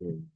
Praise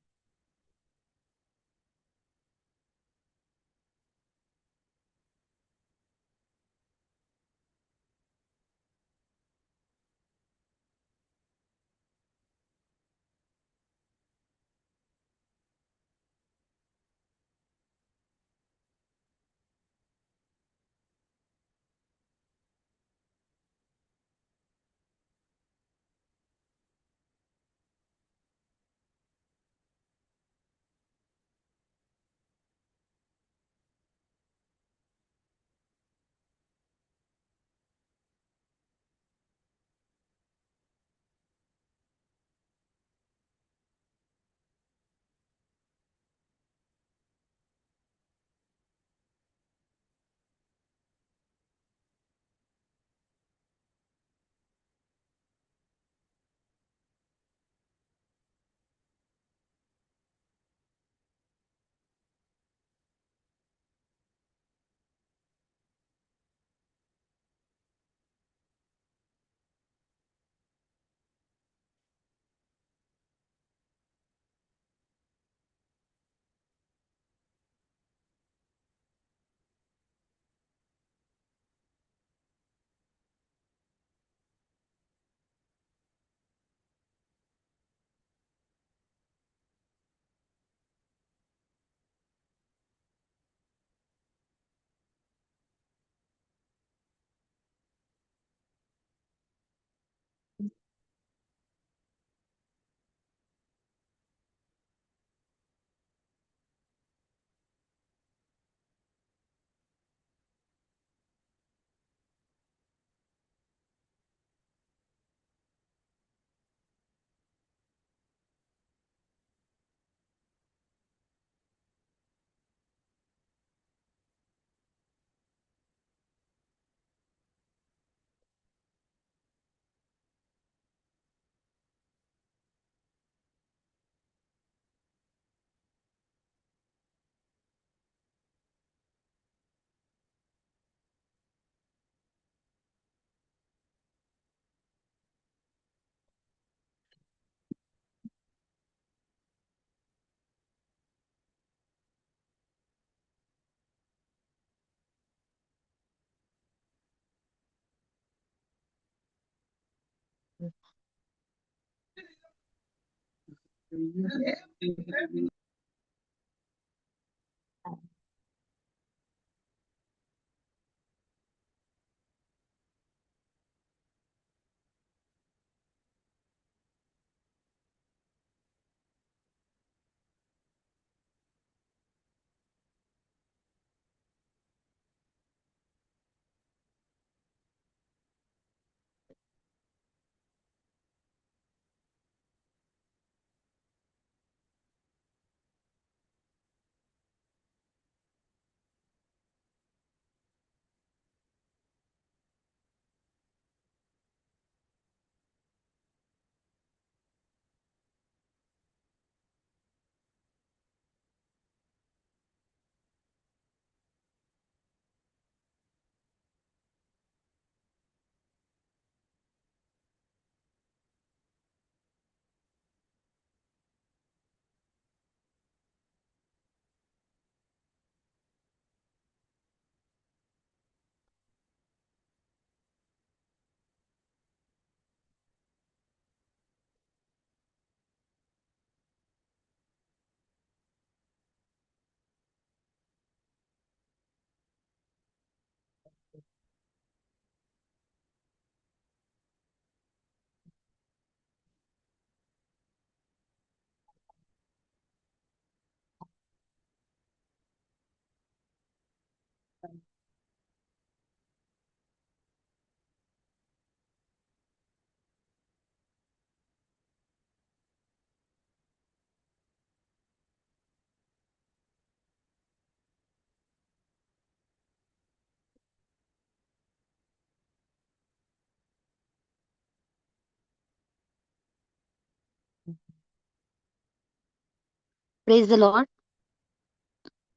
the Lord.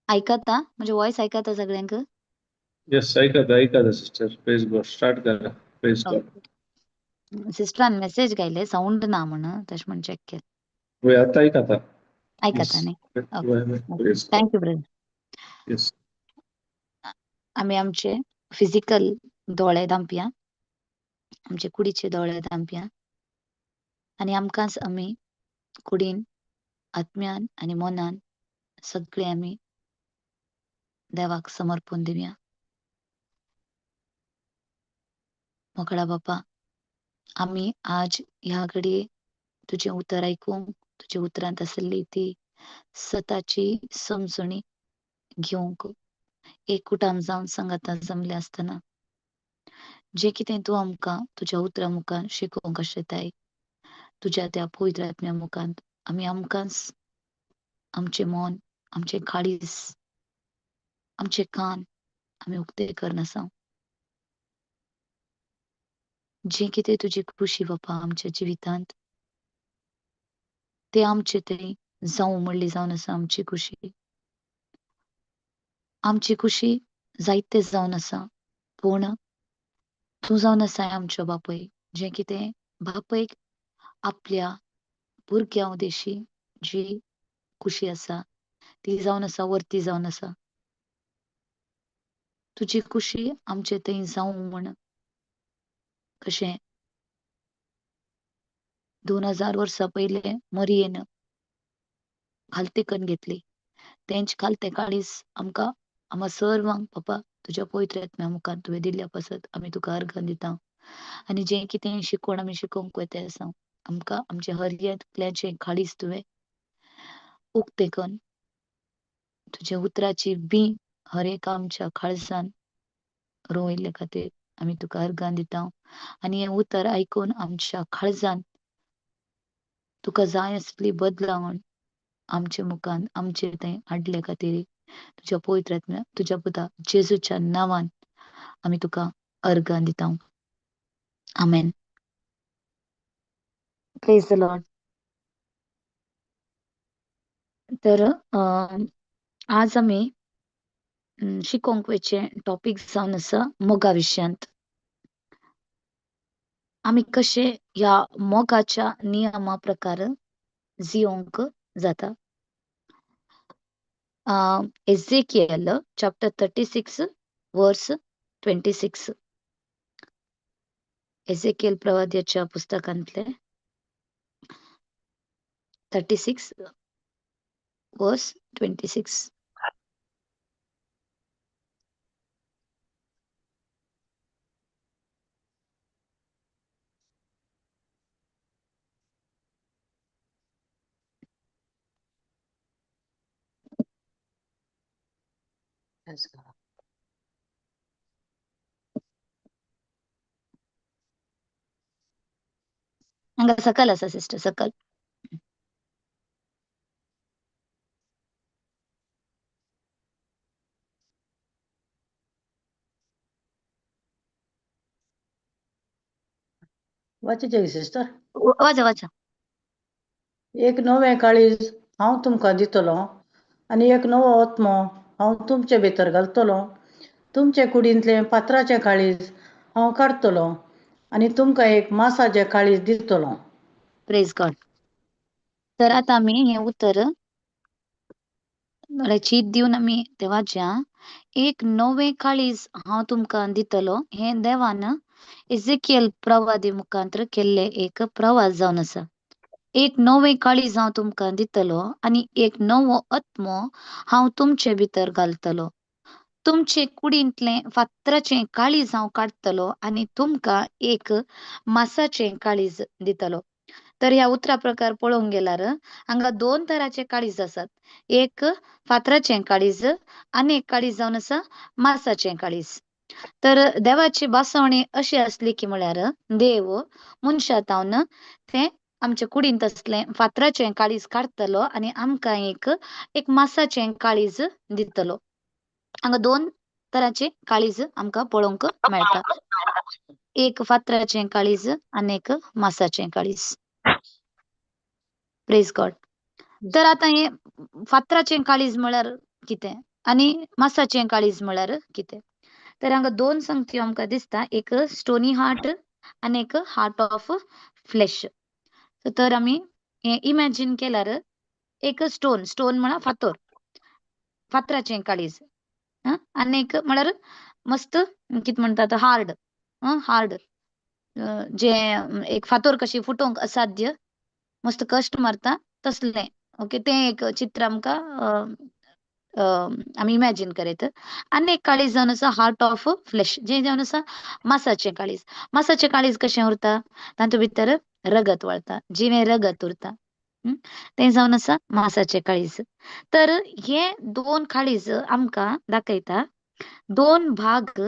ऐकता म्हणजे voice ऐकता सगळ्यांक? येस, ऐकता ऐकता सिस्टर. प्रेज गॉड. स्टार्ट करा. Praise God. सिस्टरान मेसेज गायले साऊंड ना म्हण, तशें म्हण चेक केलें. वय, आता ऐकता. आयकता येस. न्ही? Okay. Praise God. Thank you brother. Yes. आमी आमचे फिजिकल दोळे धांपया, आमचे कुडीचे दोळे धांपया आनी आमकांच आमी कुडीन, आत्म्यान आनी मनान सगळे आमी देवाक समर्पण दिवया. मोगळा बापा, आमी आज ह्या घडये तुजें उतर आयकूंक, तुज्या उतरांत आशिल्ली ती सताची समजणी घेवंक एककुटाम जावन सांगाता जमले आसतना जें कितें तूं आमकां तुज्या उतरां मुखार शिकोवंक आशेताय, तुज्या त्या पवित्र आत्म्या मुखार आमी आमकांच आमचें मन, आमचें काळीज, आमचे कान आमी उक्ते करनासा. जें कितें तुजी खुशी बापा आमच्या जिवितांत तें आमचें थंय जावं म्हणली जावन आसा आमची खुशी. आमची खुशी जायते जावन आसा, पूण तूं जावन आसाय आमचो बापूय, जें कितें बापयक आपल्या भुरग्यां उदेशी जी खुशी आसा ती जावन आसा, वर्ती जावन आसा. तुजी खुशी आमचे थंय जावं म्हण कशें 2000 वर्सां पयलें मरियेन खालती कन्न घेतली, तेंच खालतें काळीज आमकां आमकां सर्वांक बापा तुज्या पवित्र आत्म्या मुखार तुवें दिल्ल्या पासत आमी तुका अर्घ दिता. आनी जें कितें शिकवण आमी शिकोवंक वयता आसा, आमकां आमच्या हर एकल्याचें काळीज तुवें उक्तें कन्न तुज्या उतराची बी हर एक आमच्या काळजान रोयिल्ले खातीर आमी तुका अर्घां दिता. आनी हें उतर आयकून आमच्या काळजान तुका जाय आसली बदलावण आमच्या मुखान आमचे थंय हाडले खातीर तुज्या पवित्र आत्म्या तुज्या पुता जेजूच्या नांवान आमी तुका अर्घां दिता. आमेन. Praise the Lord. तर आज आमी शिकोवंक वयचें टॉपीक जावन आसा मोगा विशयांत. आमी कशें ह्या मोगाच्या नियमा प्रकार जियोंक जाता. Ezekiel chapter 36 verse 26. Ezekiel प्रवाद्याच्या पुस्तकांतले 36 वर्स 26. हांगा सकल आसा सिस्टर, सकल. वाचचे सिस्टर. वाचा वाचा. एक नवें काळीज हांव तुमकां दितलो आनी एक नवो आत्मो हांव तुमचे भितर घालतलो. तुमचे कुडींतलें पात्राचें काळीज हांव काडटलो आनी तुमकां एक मासाचें काळीज दितलो. Praise God. तर आतां आमी हें उतर चीत दिवन आमी तें वाचया. एक नवें काळीज हांव तुमकां दितलो हें देवान एजेकियल प्रवादी मुखांत्र केल्लें एक प्रवास जावन आसा. एक नवें काळीज हांव तुमकां दितलो आनी एक नवो आत्मो हांव तुमचे भितर घालतलो. तुमचे कुडींतलें फातराचें काळीज हांव काडटलो आनी तुमकां एक मासाचें काळीज दितलो. तर ह्या उतरा प्रकार पळोवंक गेल्यार हांगा दोन तराचे काळीज आसात. एक फातराचें काळीज आनी एक काळीज जावन आसा मासाचें काळीज. तर देवाची भासवणी अशी आसली की म्हळ्यार देव मनशा तावन तें आमच्या कुडींत आसलें फातराचें काळीज काडटलो आनी आमकां एक एक मासाचें काळीज दितलो. हांगा दोन तरांचे काळीज आमकां पळोवंक मेळटा. एक फातराचें काळीज आनी एक मासाचें काळीज. Praise God. तर आतां हें फातराचें काळीज म्हळ्यार कितें आनी मासाचें काळीज म्हळ्यार कितें? तर हांगा दोन संगत्यो आमकां दिसता. एक स्टोनी हार्ट आनी एक हार्ट ऑफ फ्लॅश. तर आमी हें इमॅजीन केल्यार एक स्टोन, स्टोन म्हळ्यार फातोर, फातराचें काळीज. आनी एक म्हळ्यार मस्त कितें म्हणटात हार्ड, हार्ड, जे एक फातोर कशी फुटोवंक असाध्य, मस्त कश्ट मारता तसलें. ओके, तें एक चित्र आमकां आमी इमॅजीन करयत. आनी एक काळीज जावन आसा हार्ट ऑफ फ्लॅश, जें जावन आसा मासाचें काळीज. मासाचें काळीज कशें उरता? तातूंत भितर रगत वळता, जिवें रगत उरता, तें जावन आसा मासाचें काळीज. तर हे दोन काळीज आमकां दाखयता दोन भाग,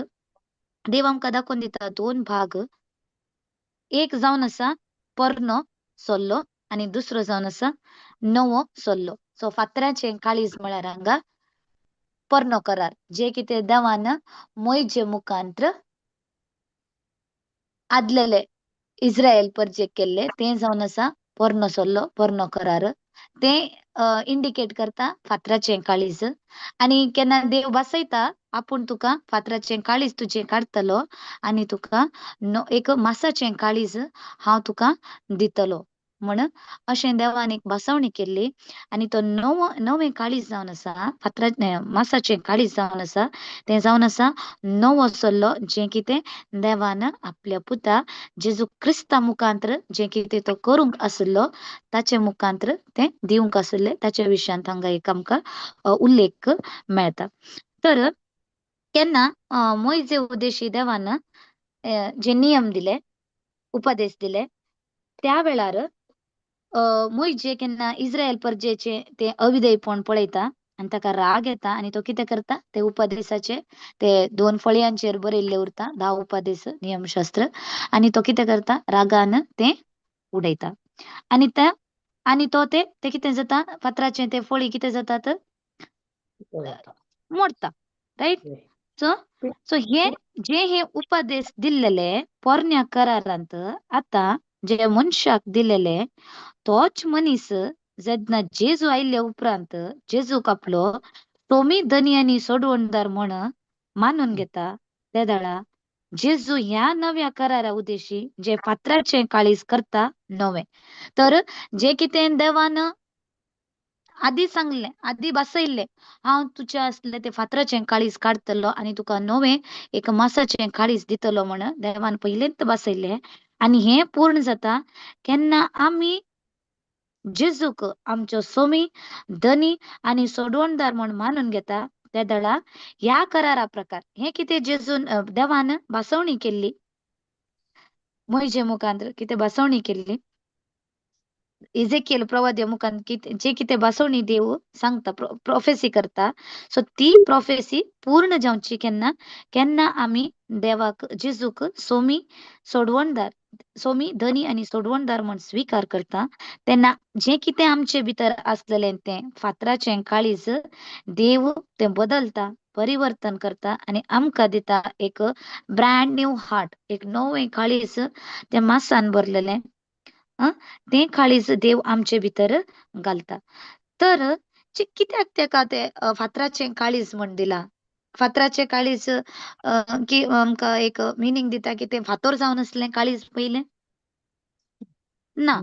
देव आमकां दाखोवन दिता दोन भाग. एक जावन आसा पोरनो सल्लो आनी दुसरो जावन आसा नवो सल्लो. सो फातराचें काळीज म्हळ्यार हांगा पोरनो करार, जे कितें देवान मोयजे मुखांत्र आदलेले इस्रायल परजेक केल्ले तें जावन आसा पोरनो सल्लो, पोरनो करार. तें इंडिकेट करता फातराचें काळीज. आनी केन्ना देव भासयता आपूण तुका फातराचें काळीज तुजें काडटलो आनी तुका एक मासाचें काळीज हांव तुका दितलो म्हण अशें देवान एक भासवणी केल्ली. आनी तो नवो नवें काळीज जावन आसा, फातरा मासाचें काळीज जावन आसा, तें जावन आसा नवो सल्लो, जें कितें देवान आपल्या पुता जेजू क्रिस्ता मुखांत्र जें कितें तो करूंक आशिल्लो ताचे मुखांत्र तें दिवंक आशिल्लें, ताच्या विशयांत हांगा एक आमकां उल्लेख मेळटा. तर केन्ना मोयजे उदेशी देवान जे नियम दिले, उपदेश दिले, त्या वेळार मोयजे केन्ना इस्रायल परजेचे ते अविधेयपण पळयता आनी ताका राग येता आनी तो कितें करता, ते उपदेशाचे ते दोन फळयांचेर बरयल्ले उरता 10 उपदेश नियमशास्त्र, आनी तो कितें करता, रागान ते उडयता. आनी त्या आनी तो ते ते कितें जाता, फातराचे ते फळी कितें जातात, मोडटा, रायट. सो सो हे जे हे उपदेश दिल्लेले पोरण्या करारांत आतां जे मनशाक दिलेले, तोच मनीस जेन्ना जेजू आयिल्ले उपरांत जेजूक आपलो सोमी धनी आनी सोडवणदार म्हण मानून घेता, तेदळा जेजू ह्या नव्या करारा उद्देशी जे फातराचें काळीज करता नवें. तर जे कितें देवान आदी सांगलें, आदी भासयल्लें, हांव तुज्या आसलें ते फातराचें काळीज काडटलो आनी तुका नवें एक मासाचें काळीज दितलो म्हण देवान पयलेंच भासयल्लें. आनी हें पूर्ण जाता केन्ना आमी जेजूक आमचो सोमी धनी आनी सोडवणदार म्हण मानून घेता, तेदळा ह्या करारा प्रकार हें कितें जेजून देवान भासवणी केल्ली मोयजे मुखांत, कितें भासवणी केल्ली इजेकियल प्रवाद्या मुखान, कितें जे कितें भासवणी देव सांगता, प्रोफेसी करता, सो ती प्रोफेसी पूर्ण जावची केन्ना, केन्ना आमी देवाक जेजूक सोमी सोडवणदार, सोमी धनी आनी सोडवणदार म्हण स्विकार करता, तेन्ना जें कितें आमचे भितर आसलेलें तें फातराचें काळीज देव तें बदलता, परिवर्तन करता आनी आमकां दिता एक ब्रँड न्यू हार्ट, एक नवें काळीज तें मासान भरलेलें, तें काळीज देव आमचे भितर घालता. तर कित्याक तेका ते फातराचें काळीज म्हण दिलां? फातराचें काळीज की आमकां एक मिनींग दिता की तें फातोर जावन आसलें काळीज पयलें? ना,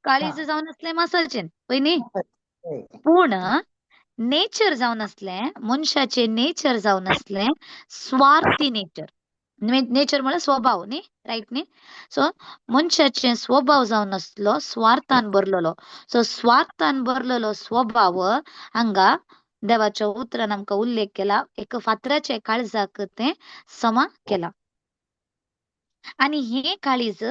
काळीज जावन आसलें मासाचें पयलीं, पूण नेचर जावन आसलें, मनशाचें नेचर जावन आसलें स्वार्थी नेचर. नेचर म्हळ्यार स्वभाव न्ही, रायट न्ही. सो मनशाचे स्वभाव जावन आसलो स्वार्थान भरलेलो. सो स्वार्थान भरलेलो स्वभाव हांगा देवाच्या उतरान आमकां उल्लेख केला, एक फातराच्या काळजाक तें समा केला. आनी हें काळीज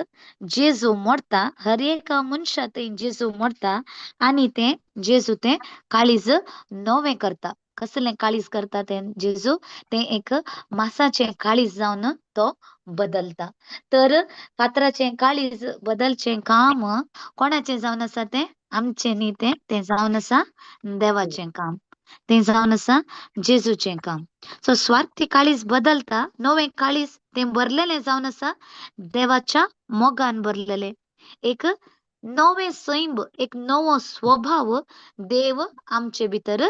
जेजू मोडटा, हर एका मनशा थंय जेजू मोडटा आनी तें जेजू तें काळीज नवें करता. कसलें काळीज करता तें जेजू? तें एक मासाचें काळीज जावन तो बदलता. तर फातराचें काळीज बदलचें काम कोणाचें जावन आसा तें? आमचें न्ही, तें तें जावन आसा देवाचें काम, तें जावन आसा जेजूचें काम. सो स्वार्थी काळीज बदलता, नवें काळीज तें भरलेलें जावन आसा देवाच्या मोगान भरलेलें, एक नवें सैम, एक नवो स्वभाव देव आमचे भितर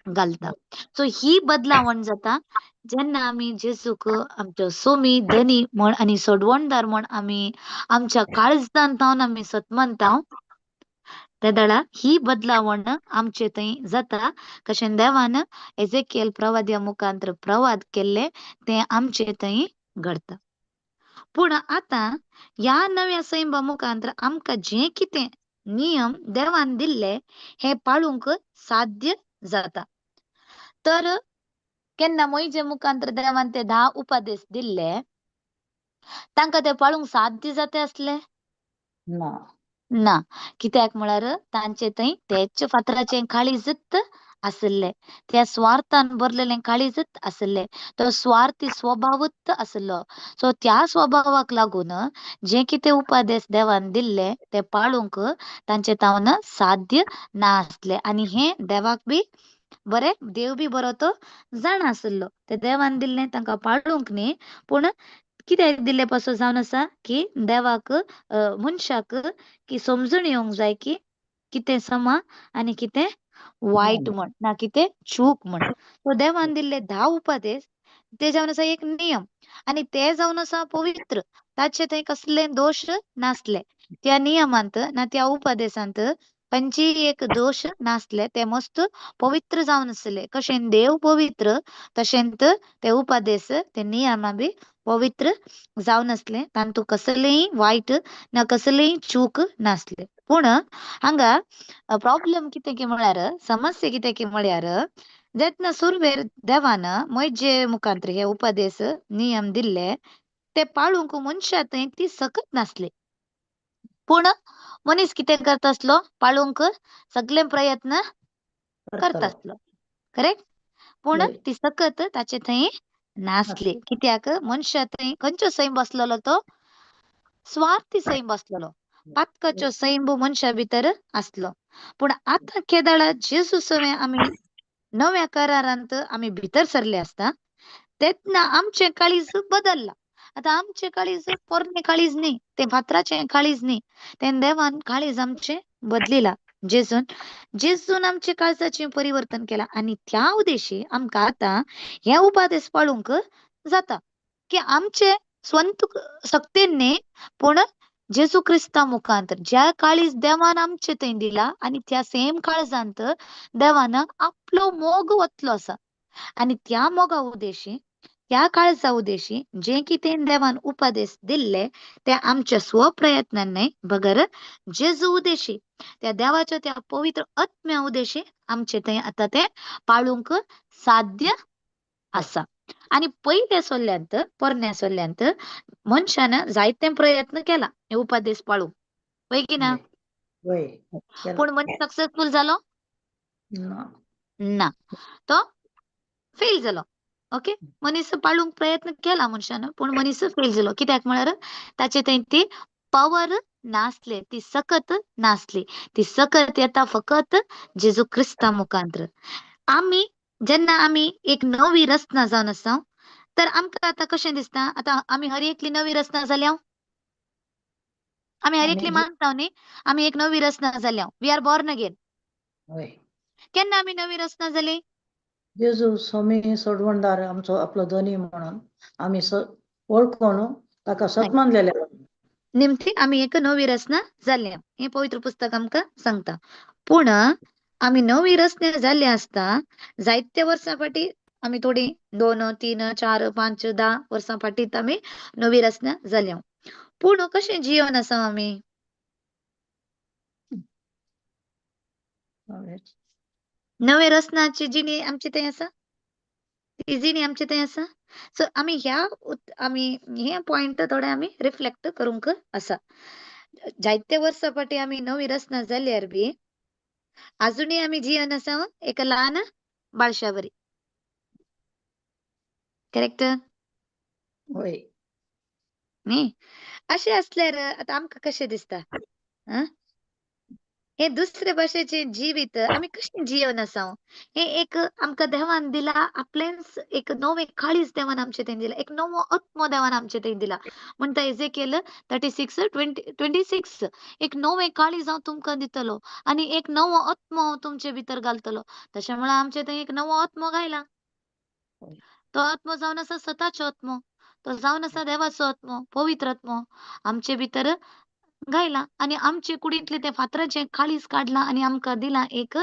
घालता. सो ही बदलावण जाता जेन्ना आमी जेजूक आमचो सोमी धनी म्हण आनी सोडवणदार म्हण आमी आमच्या काळजान जावन आमी सतमनता, तेदळा ही बदलावण आमचे थंय जाता. कशें देवान एजेकियल प्रवाद्या मुखांतर प्रवाद केल्ले ते आमचे थंय घडता. पूण आतां ह्या नव्या सैमा मुखांतर आमकां जें कितें नियम देवान दिल्ले हे पाळूंक साध्य जाता. तर केन्ना मोयजे मुखांतर देवान ते 10 उपदेश दिल्ले तांकां ते पाळूंक साध्य जाता आसले ना. ना. कित्याक म्हळ्यार तांचे थंय तेच फातराचें काळीजच आशिल्लें, त्या स्वार्थान भरलेलें काळीजच आशिल्लें, तो स्वार्थी स्वभावूच आशिल्लो. सो त्या स्वभावाक लागून जे कितें उपदेश देवान दिल्ले ते पाळूंक तांचे तावन साध्य ना आसलें. आनी हें देवाक बी बरें, देव बी बरो तो जाणा आशिल्लो. ते देवान दिल्लें तांकां पाळूंक न्ही, पूण कित्याक दिल्ले पासून जावन आसा की देवाक मनशाक की समजून येवंक जाय की कितें समा आनी कितें वायट म्हण, ना कितें चूक म्हण. सो देवान दिल्ले 10 उपदेश ते जावन आसा एक नियम आनी ते जावन आसा पवित्र, ताचे थंय कसले दोश नासले. त्या नियमांत ना त्या उपदेशांत खंयचीय एक दोश नासले, ते मस्त पवित्र जावन आसले. कशें देव पवित्र तशेंच ते उपदेश ते नियमां बी पवित्र जावन आसले, तांतू कसलेय वायट ना कसलेय चूक नासले. पूण हांगा प्रॉब्लम कितें की म्हळ्यार, समस्या कितें की म्हळ्यार, जेन्ना सुरवेर देवान मोयजे मुखांतर हे उपदेश नियम दिल्ले ते पाळूंक मनशा थंय ती सकत नासली. पूण मनीस कितें करता आसलो, पाळूंक सगळे प्रयत्न करता आसलो, करेक्ट. पूण ती सकत ताचे थंय नासली. कित्याक मनशा थंय खंयचो सैम आसलेलो, तो स्वार्थी सैम आसलेलो, पातकाचो सैम मनशा भितर आसलो. पूण आतां केदळा जेजू सवें आमी नव्या करारांत आमी भितर सरले आसता तेन्ना आमचें काळीज बदल्लां. आतां आमचें काळीज पोरणें काळीज न्ही, तें फातराचें काळीज न्ही, तें देवान काळीज आमचें बदलिलां. जेजून जेजून आमचे काळजाचें परिवर्तन केलां आनी त्या उद्देशी आमकां आतां हे उपदेश पाळूंक जाता की आमचे स्वंत सक्तेन न्ही, पूण जेजू क्रिस्ता मुखांत ज्या काळीज देवान आमचे थंय दिला आनी त्या सेम काळजांत देवान आपलो मोग वतलो आसा आनी त्या मोगा उद्देशी, त्या काळजा उद्देशी जे कितें देवान उपदेश दिल्ले ते आमच्या स्वप्रयत्नान न्हय बगर जेजू उद्देशी, त्या देवाच्या त्या पवित्र आत्म्या उद्देशी आमचे थंय आतां ते पाळूंक साध्य आसा. आनी पयल्या सोल्ल्यांत, पोरण्या सोल्ल्यांत मनशान जायते प्रयत्न केला हे उपदेश पाळूंक, वय की ना? पूण मनीस सक्सेसफूल जालो ना, तो फेल जालो. ओके, मनीस पाळूंक प्रयत्न केला मनशान, पूण मनीस फेल जालो. कित्याक म्हळ्यार ताचे थंय ती पावर नासले, ती सकत नासली. ती सकत येता फकत जेजू क्रिस्ता मुखांतर. आमी जेन्ना आमी एक नवी रचना जावन आसा तर आमकां आतां कशें दिसता, आतां आमी हर एकली नवी रचना जाल्या, आमी हर एकली मानता न्ही आमी एक नवी रचना जाल्या, we are born again. केन्ना आमी नवी रचना जाली? जेजू स्वामी सोडवणदार आमचो आपलो धनी म्हणून आमी वळखून ताका सत मानलेले निमती आमी एक नवी रचना जाल्या, हें पवित्र पुस्तक आमकां सांगता. पूण आमी नवी रचना जाल्ली आसता जायते वर्सां फाटीं आमी थोडी 2, 3, 4, 5, 10 वर्सां फाटीं आमी नवी रचना जाल्या, पूण कशें जिवन आसा आमी? नवे रचनाची जिणी आमची थंय आसा, ती जिणी आमची थंय आसा. सो आमी ह्या आमी हे पॉयंट थोडे आमी रिफ्लेक्ट करूंक आसा. जायते वर्सां फाटीं आमी नवी रचना जाल्यार बी आजुनूय आमी जिवन आसा एका ल्हान बाळशा वरी, करेक्ट वय न्ही? अशें आसल्यार आतां आमकां कशें दिसता? हे दुसरे भाशेचें जिवीत आमी कशें जिवन आसा? हें एक आमकां देवान दिला आपलेंच एक नवें काळीज देवान आमचें थंय दिला, एक नवो आत्मो देवान आमचें थंय दिला. म्हणटा एजेकियल 36:26, एक नवें काळीज हांव तुमकां दितलो आनी एक नवो आत्मो हांव तुमचे भितर घालतलो. तशें म्हळ्यार आमचे थंय एक नवो आत्मो घायला. तो आत्मो जावन आसा सताचो आत्मो, तो जावन आसा देवाचो आत्मो, पवित्र आत्मो आमचे भितर घायला आनी आमचे कुडींतले ते फातराचें काळीज काडलां आनी आमकां दिलां एक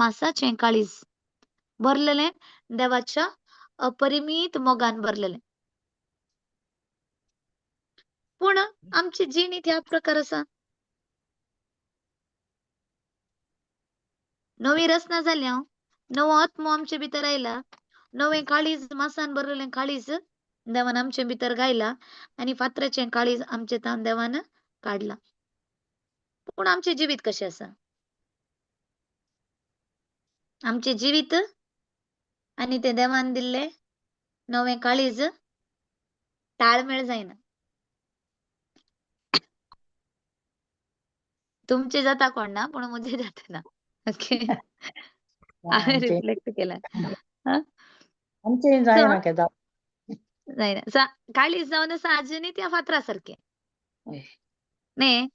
मासाचें काळीज भरलेलें देवाच्या अपरिमीत मोगान भरलेलें. पूण आमची जिणेंत ह्या प्रकार आसा. नवी रचना जाल्या, नवो आत्मो आमचे भितर आयला, नवें काळीज मासान भरलेलें काळीज देवान आमचे भितर घायला आनी फातराचें काळीज आमचे तान देवान काडलां. पूण आमचें जिवीत कशें आसा? आमचें जिवीत आनी तें देवान दिल्लें नवें काळीज ताळमेळ जायना. तुमचें जाता कोण ना पूण म्हजें जाता ना. ओके, हांवें आमचें रिफ्लेक्ट केलां. हा, आमचें सो जायना केदा. जायना. सा काळीज जावन आसा आजुनूय त्या फातरा सारकें. वय न्ही?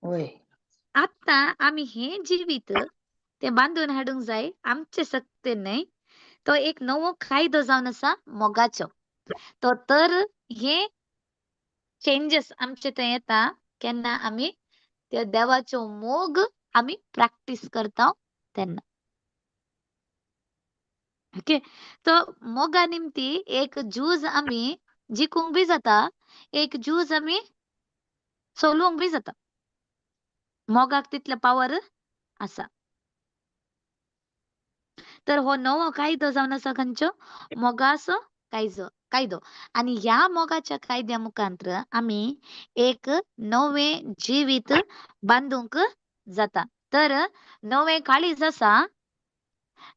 वय. आतां आमी हें जिवीत तें बांदून हाडूंक जाय आमचे सक्तेन न्हय. तो एक नवो कायदो जावन आसा मोगाचो. तो तर हे चेंजीस आमचे थंय येता केन्ना आमी त्या देवाचो मोग आमी प्रॅक्टीस करता तेन्ना. ओके, तो मोगा निमती एक झूज आमी जिखूंक बी जाता, एक झूज आमी सोलूंक बी जाता. मोगाक तितले पावर आसा. तर हो नवो कायदो जावन आसा खंयचो? मोगाचो कायजो कायदो. आनी ह्या मोगाच्या कायद्या मुखांत्र आमी एक नवें जिवीत बांदूंक जाता. तर नवें काळीज आसा,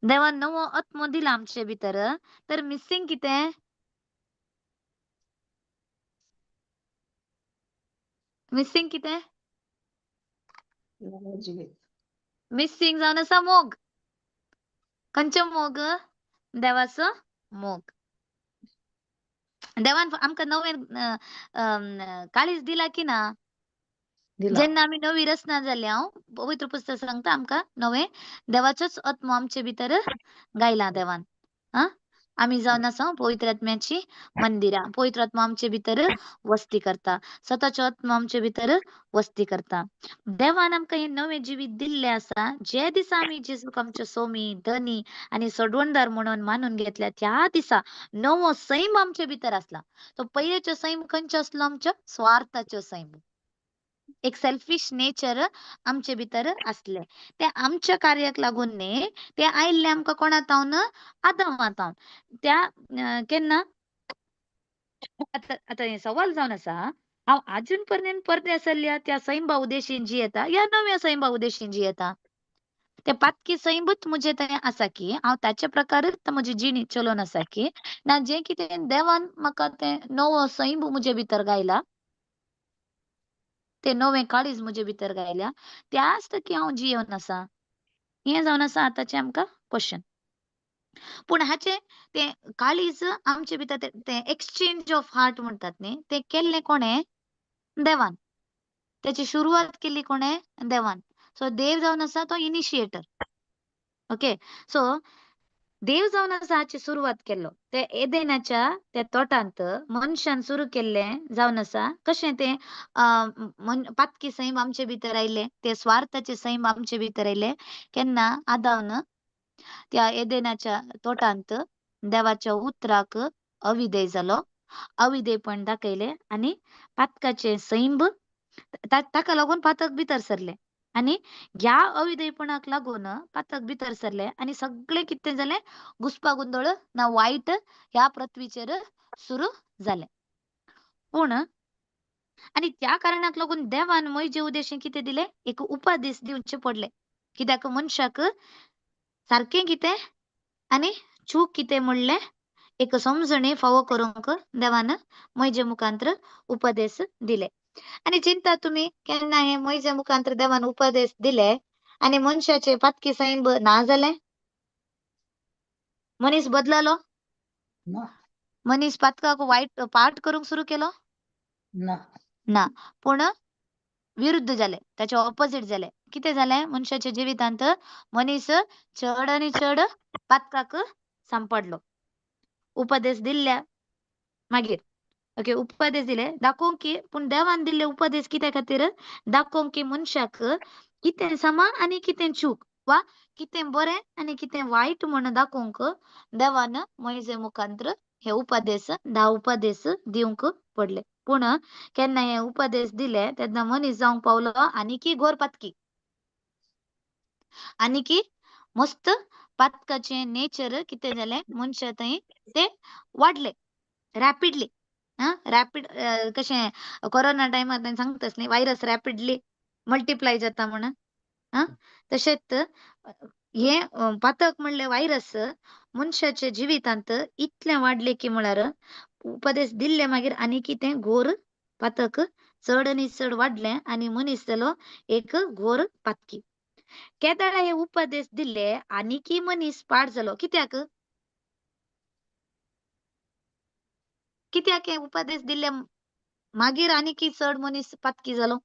देवान नवो आत्मो दिला आमचे भितर, तर मिसींग कितें? मिसींग कितें? नवें जिवीत. मिसींग जावन आसा मोग. खंयचो मोग? देवाचो मोग. देवान आमकां नवें काळीज दिला की ना? दिला. जेन्ना आमी नवी रचना जाल्या, पवित्र पुस्तक सांगता आमकां नवें देवाचोच आत्मो आमचे भितर गायला देवान. आं, आमी जावन आसा पवित्र आत्म्याची मंदिरां. पवित्र आत्मो आमचे भितर वस्ती करता, स्वताचो आत्मो आमचे भितर वस्ती करता. देवान आमकां हें नवें जिवीत दिल्लें आसा. जे दिसा आमी जेजूक आमचो सोमी, धनी आनी सोडवणदार म्हणून मानून घेतल्या त्या दिसा नवो सैम आमचे भितर आसला. तो पयलींचो सैम खंयचो आसलो आमचो? स्वार्थाचो सैम. एक सेल्फिश नेचर आमचे भितर आसलें. ते आमच्या कार्याक लागून न्ही, ते आयिल्लें आमकां कोणा तावन? आदमा तावन. त्या केन्ना आतां आतां हें सवाल जावन आसा, हांव आजून पर्यंत परते आसल्या त्या सैंबा उदेशीन जियेता या नव्या सैंबा उदेशीन जियेता? ते पातकी सैंबूच म्हजे थंय आसा की हांव ताचे प्रकारच म्हजी जिणी चलोवन आसा की ना जें कितें देवान म्हाका तें नवो सैंब म्हजे भितर गायला, ते नवें काळीज म्हजे भितर गायल्या, त्याच टक्के हांव जियेवन आसा? हें जावन आसा आतांचें आमकां क्वेश्चन. पूण हाचें तें काळीज आमचे भितर तें एक्सचेंज ऑफ हार्ट म्हणटात न्ही, तें केल्लें कोणें? देवान. तेची सुरवात केल्ली कोणें? देवान. सो देव जावन आसा तो इनिशिएटर. ओके, सो देव जावन आसा हाची सुरवात केल्लो. ते एदेनाच्या त्या तोटांत मनशान सुरू केल्लें जावन आसा कशें तें पातकी सैम आमचे भितर आयलें, ते स्वार्थाचे सैम आमचे भितर आयलें केन्ना? आदावन त्या एदेनाच्या तोटांत देवाच्या उतराक अविधेय जालो, अविधेयपण दाखयलें आनी पातकाचें सैंब ताका लागून पातक भितर सरलें. आनी ह्या अविधेयपणाक लागून पातक भितर सरलें आनी सगळें कितें जालें? घुस्पा गोंदळ ना वायट ह्या पृथ्वीचेर सुरू जालें. पूण आनी त्या कारणाक लागून देवान म्हजे उद्देशीन कितें दिलें? एक उपादेश दिवचे पडले. कित्याक मनशाक सारकें कितें आनी चूक कितें म्हणलें एक समजणी फावो करूंक देवान म्हजे मुखांत्र उपदेश दिले. आनी चिंता तुमी केन्ना हे म्हजे मुखांत्र देवान उपदेश दिले आनी मनशाचे पातकी सैंब ना जालें? मनीस बदललो? ना. मनीस पातकाक वायट पाठ करूंक सुरू केलो? ना. ना. पूण विरुद्ध जाले, ताचे ऑपोजीट जाले. कितें जालें? मनशाच्या जिवितांत मनीस चड आनी चड पातकाक सांपडलो उपदेश दिल्ल्या मागीर. ओके, उपदेश दिले दाखोवंक की, पूण देवान दिल्ले उपदेश कित्या खातीर? दाखोवंक की मनशाक कितें समा आनी कितें चूक वा कितें बरें आनी कितें वायट म्हण दाखोवंक देवान मोयजे मुखांत्र हे उपदेश, 10 उपदेश दिवंक पडले. पूण केन्ना हे उपदेश दिले तेन्ना मनीस जावंक पावलो आनीकी घोर पातकी, आनीकी मस्त पातकाचें नेचर कितें जालें मनशा थंय ते वाडले रॅपिडली. रॅपीड कशें कोरोना टायमार तें सांगतास न्ही, व्हायरस रॅपिडली मल्टिप्लाय जाता म्हणून. तशेंच हे पातक म्हणलें व्हायरस मनशाच्या जिवितांत इतलें वाडलें की म्हळ्यार उपदेश दिल्ले मागीर आनीकी तें घोर पातक चड आनी चड वाडलें आनी मनीस जालो एक घोर पातकी. केदाळा हे उपदेश दिल्ले आनीकी मनीस पाड जालो. कित्याक? कित्याक हे उपदेश दिल्ले मागीर आनीकी चड मनीस पातकी जालो?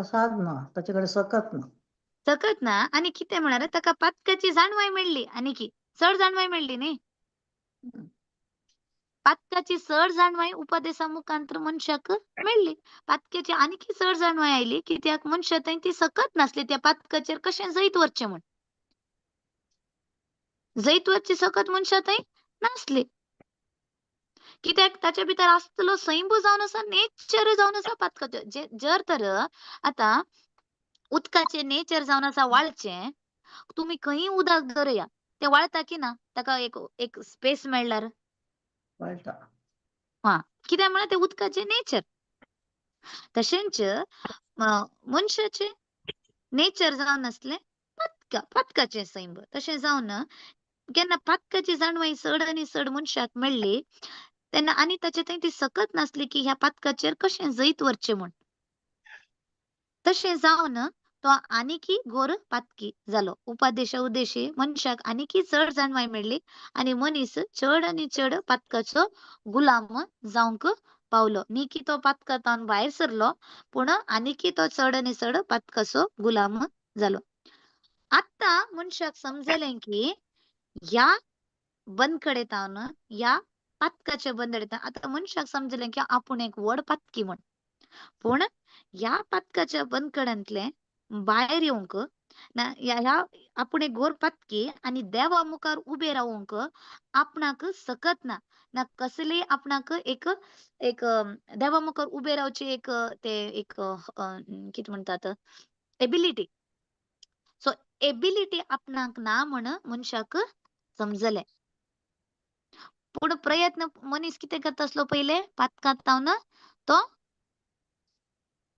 साद ना, ताचे कडेन सकत ना. सकत ना. आनी कितें म्हळ्यार ताका पातकाची जाणवाय मेळ्ळी, आनीकी चड जाणवाय मेळ्ळी न्ही. पातकाची चड जाणवाय उपदेसा मुखांतर मनशाक मेळ्ळी. पातकाची आनीकी चड जाणवाय आयली कित्याक मनशा थंय ती सकत नासली त्या पातकाचेर कशें जैत व्हरचें म्हूण. जैत व्हरची सकत मनशा थंय नासली कित्याक ताच्या भितर आसतलो सैंब जावन आसा, नेचर जावन आसा पातकाचो. जर तर आतां उदकाचें नेचर जावन आसा वाळचें, तुमी खंयी उदक दवरया तें वाळता की ना? ताका एक एक स्पेस मेळ्ळ्यार वाळटा. हा, कित्याक म्हळ्यार तें उदकाचें नेचर. तशेंच मनशाचें नेचर जावन आसलें पातकाचें सैंब. तशें जावन केन्ना पातकाची जाणवाय चड आनी चड मनशाक मेळ्ळी तेन्ना आनी ताचे थंय ती सकत नासली की ह्या पातकाचेर कशें जैत व्हरचें म्हूण. तशें जावन तो आनीकी घोर पातकी जालो. उपादेशा उदेशी मनशाक आनीकी चड जाणवाय मेळ्ळी आनी मनीस चड आनी चड पातकाचो गुलाम जावंक पावलो. न्ही की तो पातकांत भायर सरलो, पूण आनीकी तो चड आनी चड पातकाचो गुलाम जालो. आतां मनशाक समजलें की ह्या बंदखडेतावन, ह्या पातकाच्या बंदखडेतावन आतां मनशाक समजलें की आपूण एक व्हड पातकी म्हूण. पूण ह्या पातकाच्या बंदखड्यांतलें भायर येवंक ना, ह्या आपूण एक घोर पातकी आनी देवा मुखार उबें रावंक आपणाक सकत ना, ना कसली आपणाक एक एक देवा मुखार उबें रावची एक ते एक कितें म्हणटात एबिलिटी. सो एबिलिटी आपणाक ना म्हण मनशाक समजलें. पूण प्रयत्न मनीस कितें करता आसलो पयले पातकांत तो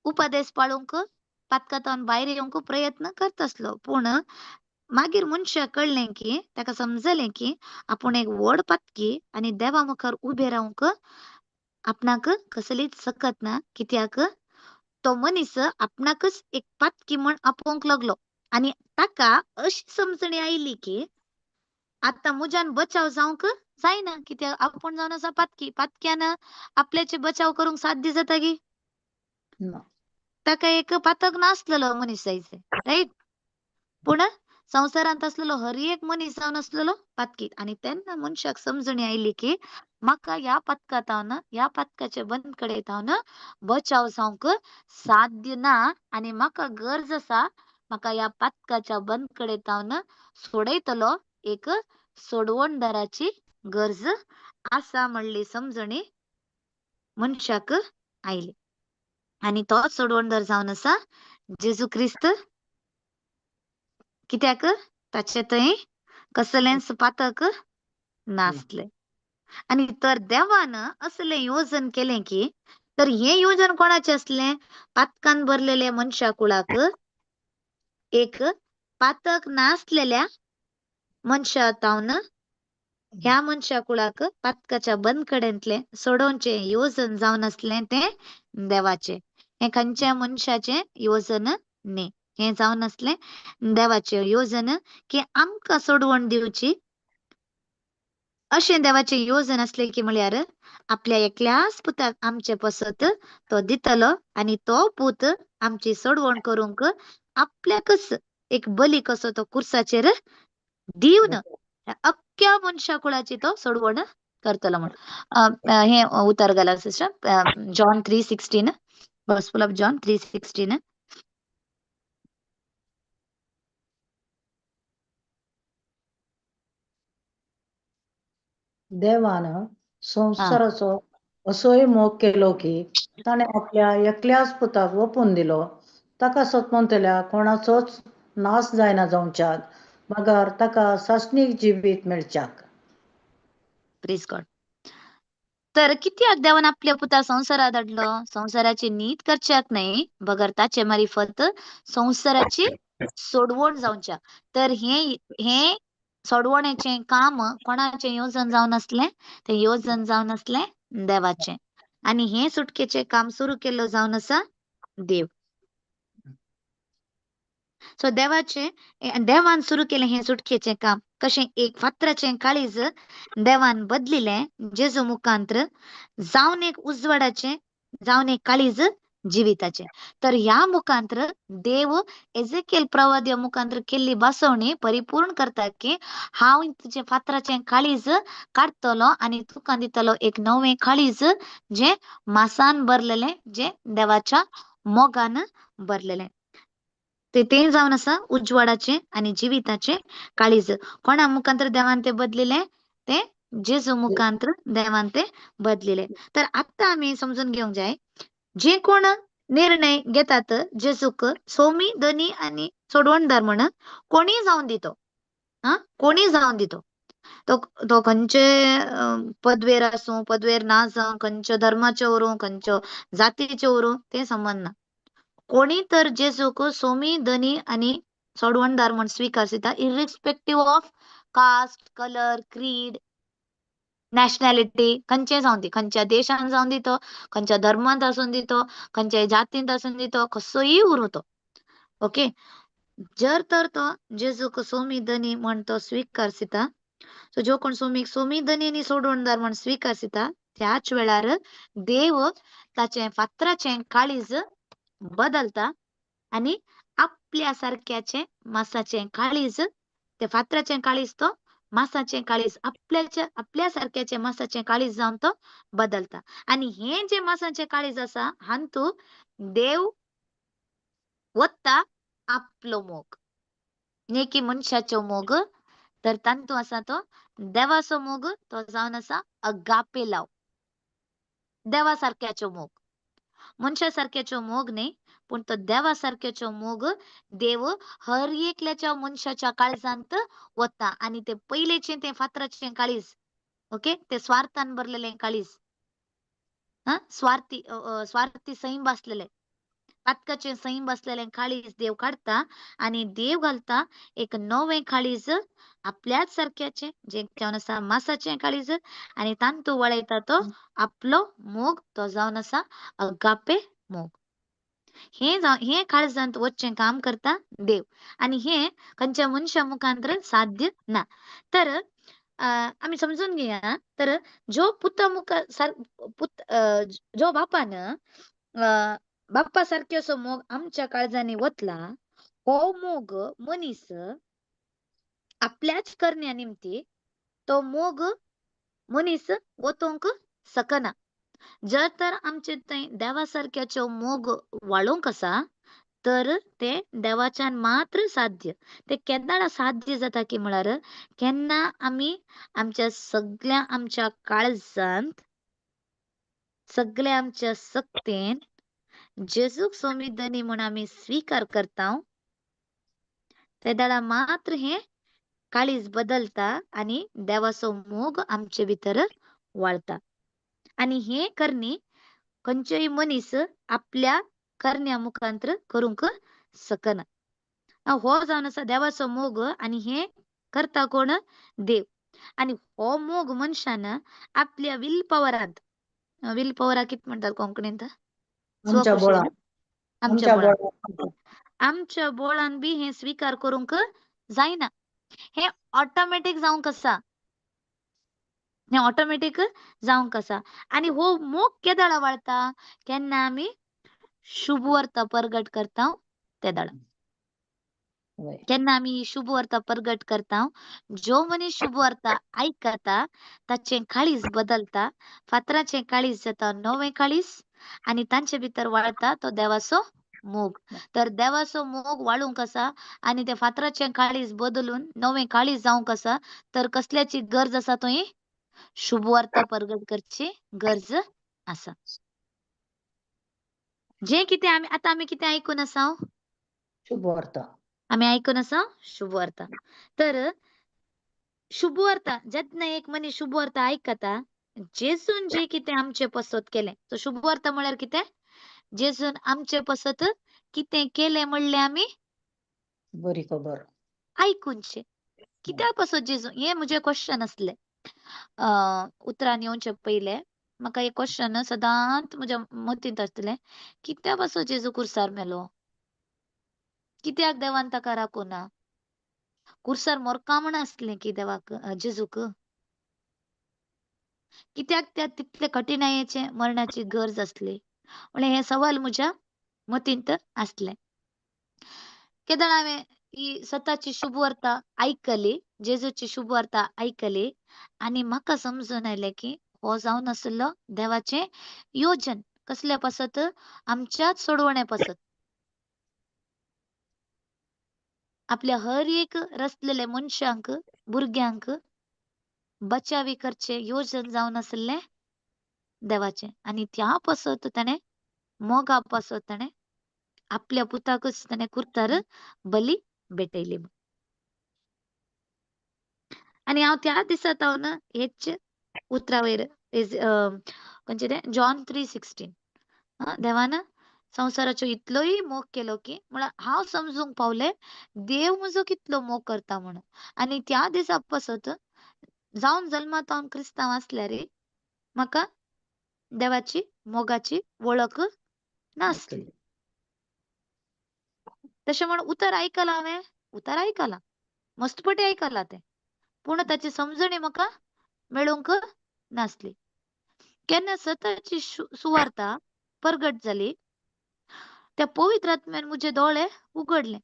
उपदेश पाळूंक पातकांत भायर येवंक प्रयत्न करता आसलो. पूण मागीर मनशाक कळ्ळें की ताका समजलें की आपूण एक व्हड पातकी आनी देवा मुखार उबें रावंक आपणाक कसलीच सकत ना. कित्याक तो मनीस आपणाकच एक पातकी म्हण आपोवंक लागलो आनी ताका अशी समजणी आयली की आतां म्हज्यान बचाव जावंक जायना कित्याक आपूण जावन आसा पातकी, पातक्यान आपल्याचे बचाव करूंक साध्य जाता की? ताका एक पातक नासलेलो मनीस जायचे, रायट? पूण संवसारांत आसलेलो हर एक मनीस जावन आसलेलो पातकी. आनी तेन्ना मनशाक समजणी आयली की म्हाका ह्या पातकांतावन, ह्या पातकाचे बंदखडेतावन बचाव जावंक साध्य ना आनी म्हाका गरज आसा, म्हाका ह्या पातकाच्या बंदखडेतावन सोडयतलो एक सोडवणदाराची गरज आसा म्हणली समजणी मनशाक आयली. आनी तो सोडवणदार जावन आसा जेजू क्रिस्त. कित्याक ताचे थंय कसलेंच पातक नासलें. आनी तर देवान असलें योजन केलें की, तर हें योजन कोणाचें आसलें? पातकान भरलेल्या मनशा कुळाक एक पातक नासलेल्या मनशा तावन ह्या मनशा कुळाक पातकाच्या बंदखडेंतलें सोडोवचें योजन जावन आसलें तें देवाचें. हें खंयच्या मनशाचें योजन न्ही, हें जावन आसलें देवाचें योजन की आमकां सोडवण दिवची. अशें देवाचें योजन आसलें की म्हळ्यार आपल्या एकल्याच पुताक आमचे पसत तो दितलो आनी तो पूत आमची सोडवण करूंक आपल्याकच एक बली कसो तो कुर्साचेर दिवन अख्ख्या मनशा कुळाची तो सोडवण करतलो म्हण. हे उतर घाला sister, John 3:16, gospel of John 3:16. देवान संवसाराचो असोय मोग केलो की ताणें आपल्या एकल्याच पुताक ओपून दिलो, ताका सतमंतल्या कोणाचोच नाश जायना जावच्याक, मगर ताका सासणीक जिवीत मेळच्याक. Praise God. तर कित्याक देवान आपल्या पुता संवसारात धाडलो? संवसाराची नीत करच्याक न्हय, बगर ताचे मारिफत संवसाराची सोडवण जावच्या. तर हे हे सोडवण्याचें काम कोणाचें येवजण जावन आसलें? तें येवजण जावन आसलें देवाचें. आनी हें सुटकेचें काम सुरू केल्लो जावन आसा देव. सो देवाचें, देवान सुरू केलें हें सुटकेचें काम. कशें एक फातराचें काळीज देवान बदलिलें जेजू मुखांत्र, जावन एक उजवाडाचें, जावन एक काळीज जिविताचें. तर ह्या मुखांत्र देव एजेकेल प्रवाद्या मुखांत्र केल्ली बसवणी परिपूर्ण करता की हांव तुजें फातराचें काळीज काडटलो आनी तुका दितलो एक नवें काळीज जें मासान भरलेलें, जें देवाच्या मोगान भरलेलें. ते तें जावन आसा उजवाडाचें आनी जिविताचें काळीज. कोणा मुखांत्र देवान तें बदलिलें? तें जेजू मुखांत्र देवान तें बदलिलें. तर आतां आमी समजून घेवंक जाय, जे कोण निर्णय घेतात जेजूक सोमी धनी आनी सोडवणदार म्हण, कोणीय जावन दितो, आं, कोणीय जावन दितो, तो तो खंयचे पदवेर आसूं पदवेर ना जावं, खंयच्या धर्माचे उरूं खंयच्या जातीचे उरूं, तें संबंद ना. कोणी तर जेजूक सोमी धनी आनी सोडवणदार म्हण स्विकारता, irrespective of caste, colour, creed, nationality, खंयचें जावं दी, खंयच्या देशान जावं दी तो, खंयच्या धर्मांत आसून दी तो, खंयच्याय जातींत आसून दी तो, कसोय उरूं तो. ओके, जर तर तो जेजूक सोमी धनी म्हण तो स्विकारता, सो जो कोण सोमीक सोमी धनी आनी सोडवणदार म्हण स्विकारता, त्याच वेळार देव ताचें फातराचें काळीज बदलता आनी आपल्या सारक्याचें मासाचें काळीज, ते फातराचें काळीज तो मासाचें काळीज, आपल्याच्या आपल्या सारक्याचें मासाचें काळीज जावन तो बदलता. आनी हें जें मासाचें काळीज आसा हांतू देव वता आपलो मोग, न्ही की मनशाचो मोग, तर तांतू आसा तो देवाचो मोग, तो जावन आसा अगापे लाव, देवा सारक्याचो मोग, मनशा सारक्याचो मोग न्ही, पूण तो देवा सारक्याचो मोग देव हर एकल्याच्या मनशाच्या काळजांत वता. आनी ते पयलेचें तें फातराचें काळीज, ओके, ते स्वार्थान भरलेलें काळीज, हा, स्वार्थी स्वार्थी सैम आसलेलें, पातकाचें सैम आसलेलें काळीज देव काडटा आनी देव घालता एक नवें काळीज आपल्याच सारक्याचें, जें जावन आसा मासाचें काळीज, आनी तांतू वळयता तो आपलो मोग, तो जावन आसा अगापे मोग. हे हे काळजांत वचचें काम करता देव, आनी हे खंयच्या मनशा मुखांतर साध्य ना. तर आमी समजून घेया, तर जो पुता मुखार सार पुत जो बापान बाप्पा सारके असो मोग आमच्या काळजांनी वतला, हो मोग मनीस आपल्याच करण्या निमती तो मोग मनीस वतोवंक शकना. जर तर आमचे थंय देवा सारक्याचो मोग वाळोवंक आसा तर ते देवाच्यान मात्र साध्य. ते केन्ना साध्य जाता की म्हळ्यार केन्ना आमी आमच्या सगळ्या आमच्या काळजांत सगळ्या आमच्या सक्तेन जेजूक सोमी धनी म्हूण आमी स्विकार करता, ते दाडा मात्र हे काळीज बदलता आनी देवाचो मोग आमचे भितर वाळता. आनी हे करणी खंयचोय मनीस आपल्या करण्या मुखांतर करूंक शकना. हो जावन आसा देवाचो मोग, आनी हे करता कोण? देव. आनी हो मोग मनशान आपल्या will पवरांत, will पवराक कितें म्हणटात कोंकणींत? आमच्या बोळान, आमच्या बोळान, आमच्या बोळान बी हे स्विकार करूंक जायना. हे ऑटोमॅटीक जावंक आसा, हें ऑटोमॅटीक जावंक आसा. आनी हो मोग केदाळा वाळता? केन्ना आमी शुभ वार्ता परगट करता ते दाडा. वय. केन्ना आमी ही शुभवार्ता प्रगट करता, जो मनीस शुभवार्ता आयकता ताचें काळीज बदलता, फातराचें काळीज जाता नवें काळीज आनी तांचे भितर वाळता तो देवाचो मोग. तर देवाचो मोग वाळूंक आसा आनी ते फातराचें काळीज बदलून नवें काळीज जावंक आसा. तर कसल्याची गरज आसा थंय? शुभवार्ता प्रगट करची गरज आसा. जें कितें आमी आतां आमी कितें आयकून आसा? शुभवार्ता. आमी आयकून आसा शुभवार्ता. तर शुभवार्ता जेन्ना एक मनीस शुभवार्ता आयकता, जेजून जें कितें आमचे पसत केलें, सो शुभवार्ता म्हळ्यार कितें? जेजून आमचे पसत कितें केलें म्हणलें आमी बरी खबर. आयकुनचें. कित्या पासत जेजू, हें म्हजें क्वेश्चन आसलें. उतरान येवचे पयलें म्हाका एक क्वेश्चन सदांच म्हज्या मतींत आसतलें, कित्या पासत जेजू कुर्सार मेलो? कित्याक देवान ताका राखूना? कुर्सार मोरका म्हण आसलें की देवाक, जेजूक? कित्याक त्या तितले कठीणायेचे मरणाची गरज आसली? म्हणल्यार हें सवाल म्हज्या मतींत आसलें. केदळ हांवें ही सताची शुभवार्ता आयकली, जेजूची शुभवार्ता आयकली आनी म्हाका समजून आयलें की हो जावन आशिल्लो देवाचें योजन. कसल्या पासत? आमच्याच सोडवण्या पासत. आपल्या हर एक रचलेल्या मनशांक, भुरग्यांक बचावी करचें योजन जावन आशिल्लें देवाचें. आनी त्या पासत ताणें मोगा पासत ताणें आपल्या पुताकच ताणें कुर्तार बली भेटयली. आनी हांव त्या दिसा तावन हेच उतरा वयर खंयचें तें जॉन 3:16, देवान संवसाराचो इतलोय मोग केलो की म्हळ्यार हांव समजूंक पावलें देव म्हजो कितलो मोग करता म्हणून. आनी त्या दिसा पासत जावन जल्मात हांव क्रिस्तांव आसल्यार म्हाका देवाची मोगाची वळख नासली. तशें म्हण उतर आयकलां हांवें, उतर आयकलां, मस्तपटी आयकलां तें, पूण ताची समजणी म्हाका मेळूंक नासली. केन्ना सताची सुवार्ता प्रगट जाली, त्या पवित्र आत्म्यान म्हजे दोळे उगडले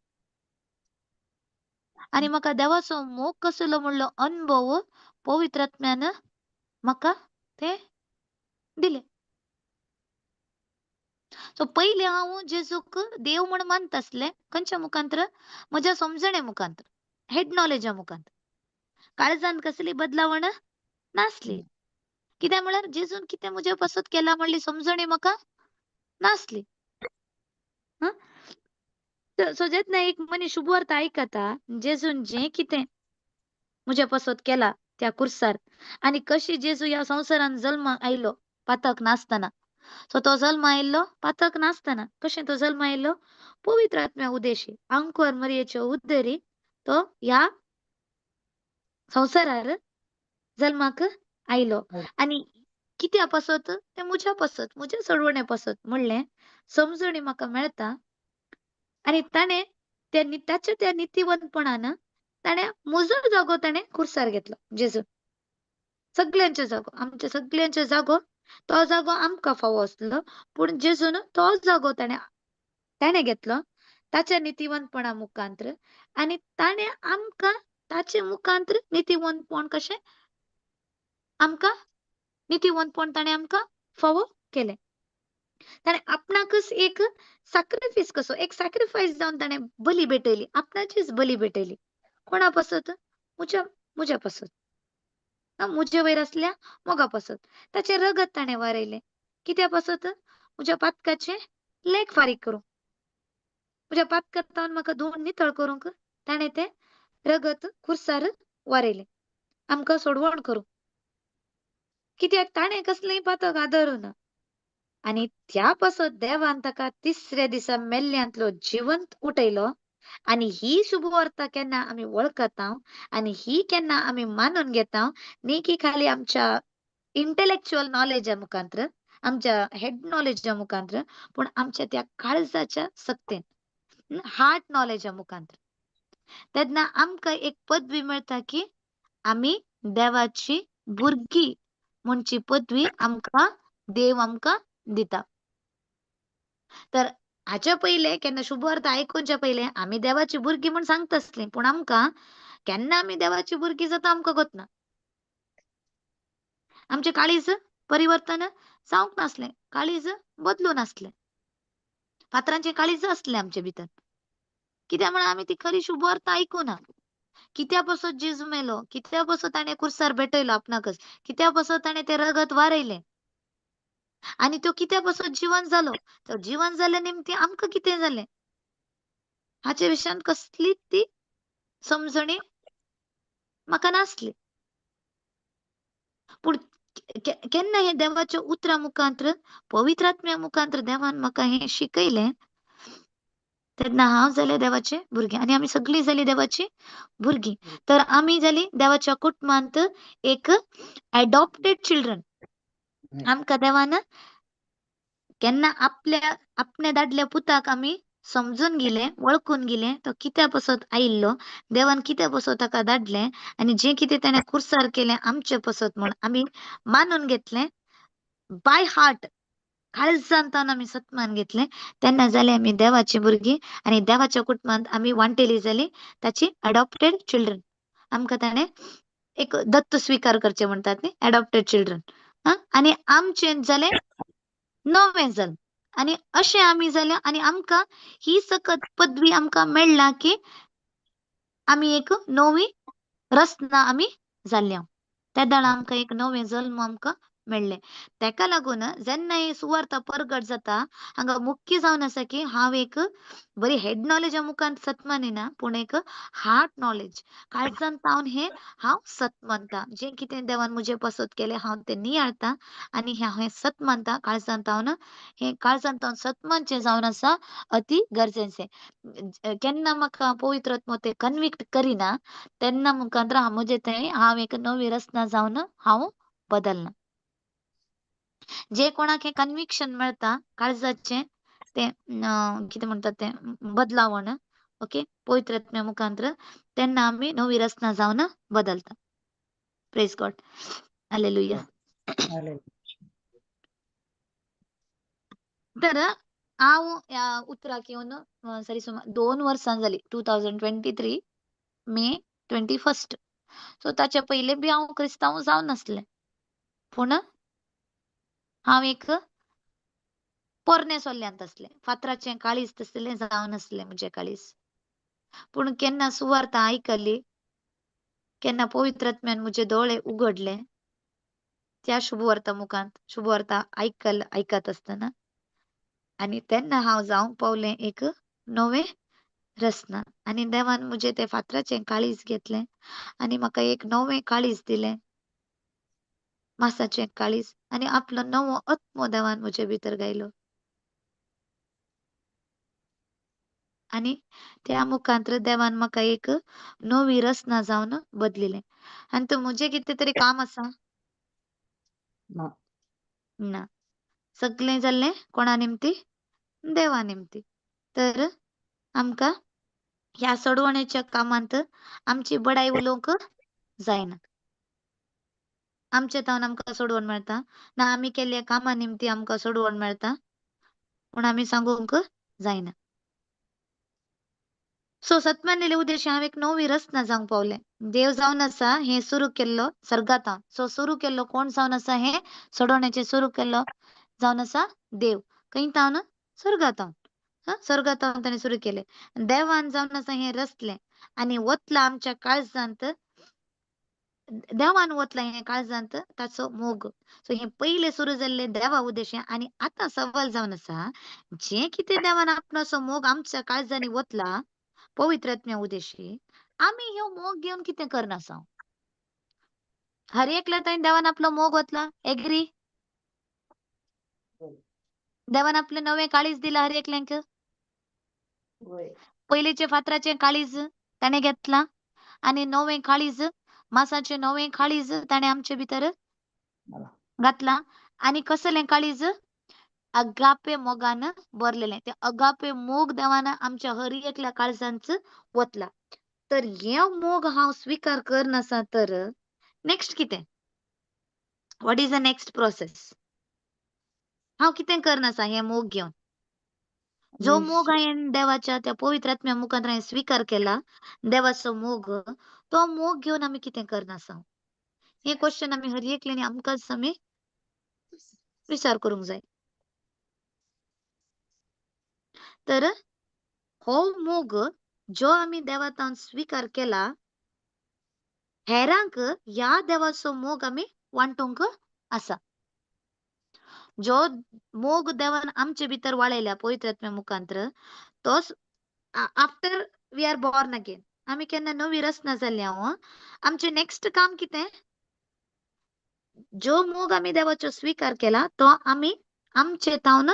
आनी म्हाका देवाचो मोग कसलो म्हणलो अनुभव पवित्र आत्म्यान म्हाका ते दिले. सो पयलें हांव जेजूक देव म्हण मानता आसलें. खंयच्या मुखांत्र? म्हज्या समजणे मुखांत्र, हेड नॉलेजा मुखांत्र. काळजान कसली बदलावण नासली. कित्याक म्हळ्यार जेजून कितें म्हजे पासत केलां म्हणली समजणी म्हाका नासली. सो जेन्ना एक मनीस शुभवार्ता आयकता, जेजून जें कितें म्हज्या पासत केलां त्या कुर्सार आनी कशी जेजू ह्या संवसारान जल्माक आयलो पातक नासतना, सो तो जल्मा आयिल्लो पातक नासतना. कशें तो जल्मा आयिल्लो? पवित्र आत्म्या उदेशी अंकुर मरियेचे उद्देरी तो ह्या संवसारार जल्माक आयलो. आनी कित्या पासत? तें म्हज्या पासत, म्हज्या सोडवणे पासत म्हणलें समजणी म्हाका मेळटा. आनी ताणें त्या ताच्या त्या नितीवंतपणान ताणें म्हजो जागो ताणें कुर्सार घेतलो. जेजू सगल्यांचो जागो, आमच्या सगल्यांचो जागो, तो जागो आमकां फावो आसलो, पूण जेजून तो जागो ताणें ताणें घेतलो ताच्या नितीवंतपणा मुखांत्र. आनी ताणें आमकां ताचे मुखांत्र नितीवंतपण कशें आमकां नितीवंतपण ताणें आमकां फावो केलें. ताणें आपणाकच एक सॅक्रिफायस कसो, एक सॅक्रिफायस जावन ताणें बली भेटयली, आपणाचीच बली भेटयली. कोणा पासत? म्हज्या म्हज्या पासत, म्हजे वयर आसल्या मोगा पासत. ताचें रगत ताणें वारयलें. कित्या पासत? म्हज्या पातकाचें लेख फारीक करूंक, म्हज्या पातकांत म्हाका धुवन नितळ करूंक ताणें तें रगत कुर्सार वारयलें, आमकां सोडवण करूंक. कित्याक ताणें कसलेंय पातक आदरूना. आनी त्या पासत देवान ताका तिसऱ्या दिसा मेल्ल्यांतलो जिवंत उठयलो. आनी ही शुभवार्ता केन्ना आमी वळखता आनी ही केन्ना आमी मानून घेता, न्ही की खाली आमच्या इंटलेक्च्युअल नॉलेजा मुखांत्र, आमच्या हेड नॉलेजा मुखांत्र, पूण आमच्या त्या काळजाच्या सक्तेन, हार्ट नॉलेजा मुखांत्र, तेन्ना आमकां एक पदवी मेळटा की आमी देवाची भुरगीं म्हणची पदवी आमकां देव आमकां दिता. तर हाच्या पयले केन्ना शुभवार्ता आयकुच्या पयले आमी देवाची भुरगीं म्हूण सांगता आसलीं, पूण आमकां केन्ना आमी देवाची भुरगीं जाता आमकां गोतना. आमचें काळीज परिवर्तन जावंक नासलें, काळीज बदलूं नासलें, फातरांचें काळीज आसलें आमचे भितर. कित्याक म्हळ्यार आमी ती खरी शुभवार्ता आयकुना. कित्या पासत जेजू मेलो, कित्या पासत ताणें कुर्सार भेटयलो आपणाकच, कित्या पासत ताणें तें रगत वारयलें आनी तो कित्या पासत जिवन जालो, तो जिवन जाल्या निमती आमकां कितें जालें हाचे विशयान कसलीच ती समजणी म्हाका नासली. पूण केन्ना हे देवाच्या उतरां मुखांत्र, पवित्र आत्म्या मुखांत्र देवान म्हाका हें शिकयलें, तेन्ना हांव जालें देवाचें भुरगें आनी आमी सगळीं जालीं देवाचीं भुरगीं. तर आमी जालीं देवाच्या कुटुंबांत एक एडॉप्टेड चिल्ड्रन. आमकां देवान केन्ना आपल्या आपल्या दादल्या पुताक आमी समजून गेले, वळखून गेले, तो कित्या पासत आयिल्लो, देवान कित्या पासत ताका धाडलें आनी जें कितें ताणें कुर्सार केलें आमचे पासत म्हूण आमी मानून घेतलें, बाय हार्ट काळजांतान आमी सत्मान घेतलें, तेन्ना जाले आमी देवाची भुरगीं आनी देवाच्या कुटुंबांत आमी वांटेली जाली ताची अडॉप्टेड चिल्ड्रन. आमकां ताणें एक दत्त स्विकार करचें म्हणटात न्ही, एडॉप्टेड चिल्ड्रन. आनी आमचें जालें नवें जल्म आनी अशें आमी जाले आनी आमकां ही सकत पदवी आमकां मेळ्ळा की आमी एक नवी रचना आमी जाल्या. त्या वेळार आमकां एक नवें जल्म आमकां मेळ्ळें. तेका लागून जेन्ना ही सुवार्ता परगट जाता, हांगा मुख्य जावन आसा की हांव एक बरी हेड नॉलेजा मुखार सत मानिना, पूण एक हार्ट नॉलेज, काळजान तावन हें हांव सत मानता. जें कितें देवान म्हजे पासत केलें हांव तें नियाळता आनी हांव हें सत मानता काळजान तावन. हें काळजान तावन सत मानचें जावन आसा अती गरजेचें. केन्ना म्हाका पवित्र आत्मो तें कन्विक्ट करिना तेन्ना मुखांतर हांव म्हजें तें हांव एक नवी रचना जावन हांव बदलना. जे कोणाक हें कन्विक्शन मेळटा काळजाचें तें कितें म्हणटात तें बदलावण, ओके, पवित्र आत्म्या मुखांतर, तेन्ना आमी नवी रचना जावन बदलता. Praise God, hallelujah. तर हांव ह्या उतराक येवन सरी सुमार 2 वर्सां जालीं, 2023 May 21. सो ताच्या पयलीं बी हांव क्रिस्तांव जावन नासलें, पूण हांव एक पोरणे सोल्यांत आसलें, फातराचें काळीज तसलें जावन आसलें म्हजें काळीज. पूण केन्ना सुवार्ता आयकली, केन्ना पवित्र आत्म्यान म्हजे दोळे उगडले त्या शुभवार्ता मुखांत, शुभवार्ता आयकत आसतना, आनी तेन्ना हांव जावंक पावलें एक नवें रचना आनी देवान म्हजें तें फातराचें काळीज घेतलें आनी म्हाका एक नवें काळीज दिलें, मासाचें काळीज, आनी आपलो नवो आत्मो देवान म्हजे भितर गायलो आनी त्या मुखांत्र देवान म्हाका एक नवी रचना जावन बदलिलें. आनी तो म्हजें कितें तरी काम आसा ना, ना, सगळें जाल्लें कोणा निमती? देवा निमती. तर आमकां ह्या सोडवणेच्या कामांत आमची बडाय उलोवंक जायना. आमचे तावन आमकां सोडवण मेळटा ना, आमी केल्ल्या कामा निमती आमकां सोडवण मेळटा पूण आमी सांगूंक जायना. सो सतमानेले उद्देश हांव एक नवी रचना जावंक पावलें. देव जावन आसा हें सुरू केल्लो सर्गांत. सो सुरू केल्लो कोण जावन आसा? हें सोडवण्याचें सुरू केल्लो जावन आसा देव. खंय तावन? स्वर्गांत. स्वर्गांत ताणें सुरू केलें. देवान जावन आसा हें रचलें आनी वतलां आमच्या काळजांत, देवान वतलां हें काळजांत ताचो मोग. सो हें पयलें सुरू जाल्लें देवा उद्देश आनी आतां सवाल जावन आसा जें कितें देवान आपणाचो मोग आमच्या काळजांनी वतला पवित्र आत्म्या उद्देशी, आमी ह्यो मोग घेवन कितें करना आसा? हर एकल्या थंय देवान आपलो मोग वतला, एग्री? देवान आपलें नवें काळीज दिलां हर एकल्यांक. पयलींचें फातराचें काळीज ताणें घेतलां आनी नवें काळीज, मासाचें नवें काळीज ताणें आमचे भितर घातलां. आनी कसलें काळीज? अगापे मोगान भरलेलें. तें अगापे मोग देवान आमच्या हर एकल्या काळजांत वतला. तर हे मोग हांव स्विकार करनासा तर नेक्स्ट कितें? What is the next process? हांव कितें करनासा हे मोग घेवन? जो मोग हांवें देवाच्या त्या पवित्र आत्म्या मुखांत हांवें स्विकार केला, देवाचो मोग, तो मोग घेवन आमी कितें करना आसा? हें क्वेश्चन आमी हर एकल्यानी आमकांच आमी विचार करूंक जाय. तर हो मोग जो आमी देवातान स्विकार केला, हेरांक ह्या देवाचो मोग आमी वांटूंक आसा. जो मोग देवान आमचे भितर वाळयल्या पवित्र आत्म्या मुखांत्र, तोच after we are born again, आमी केन्ना नवी रचना जाल्ली हांव, आमचें नेक्स्ट काम कितें? जो मोग आमी देवाचो स्विकार केला तो आमी आमचे तावन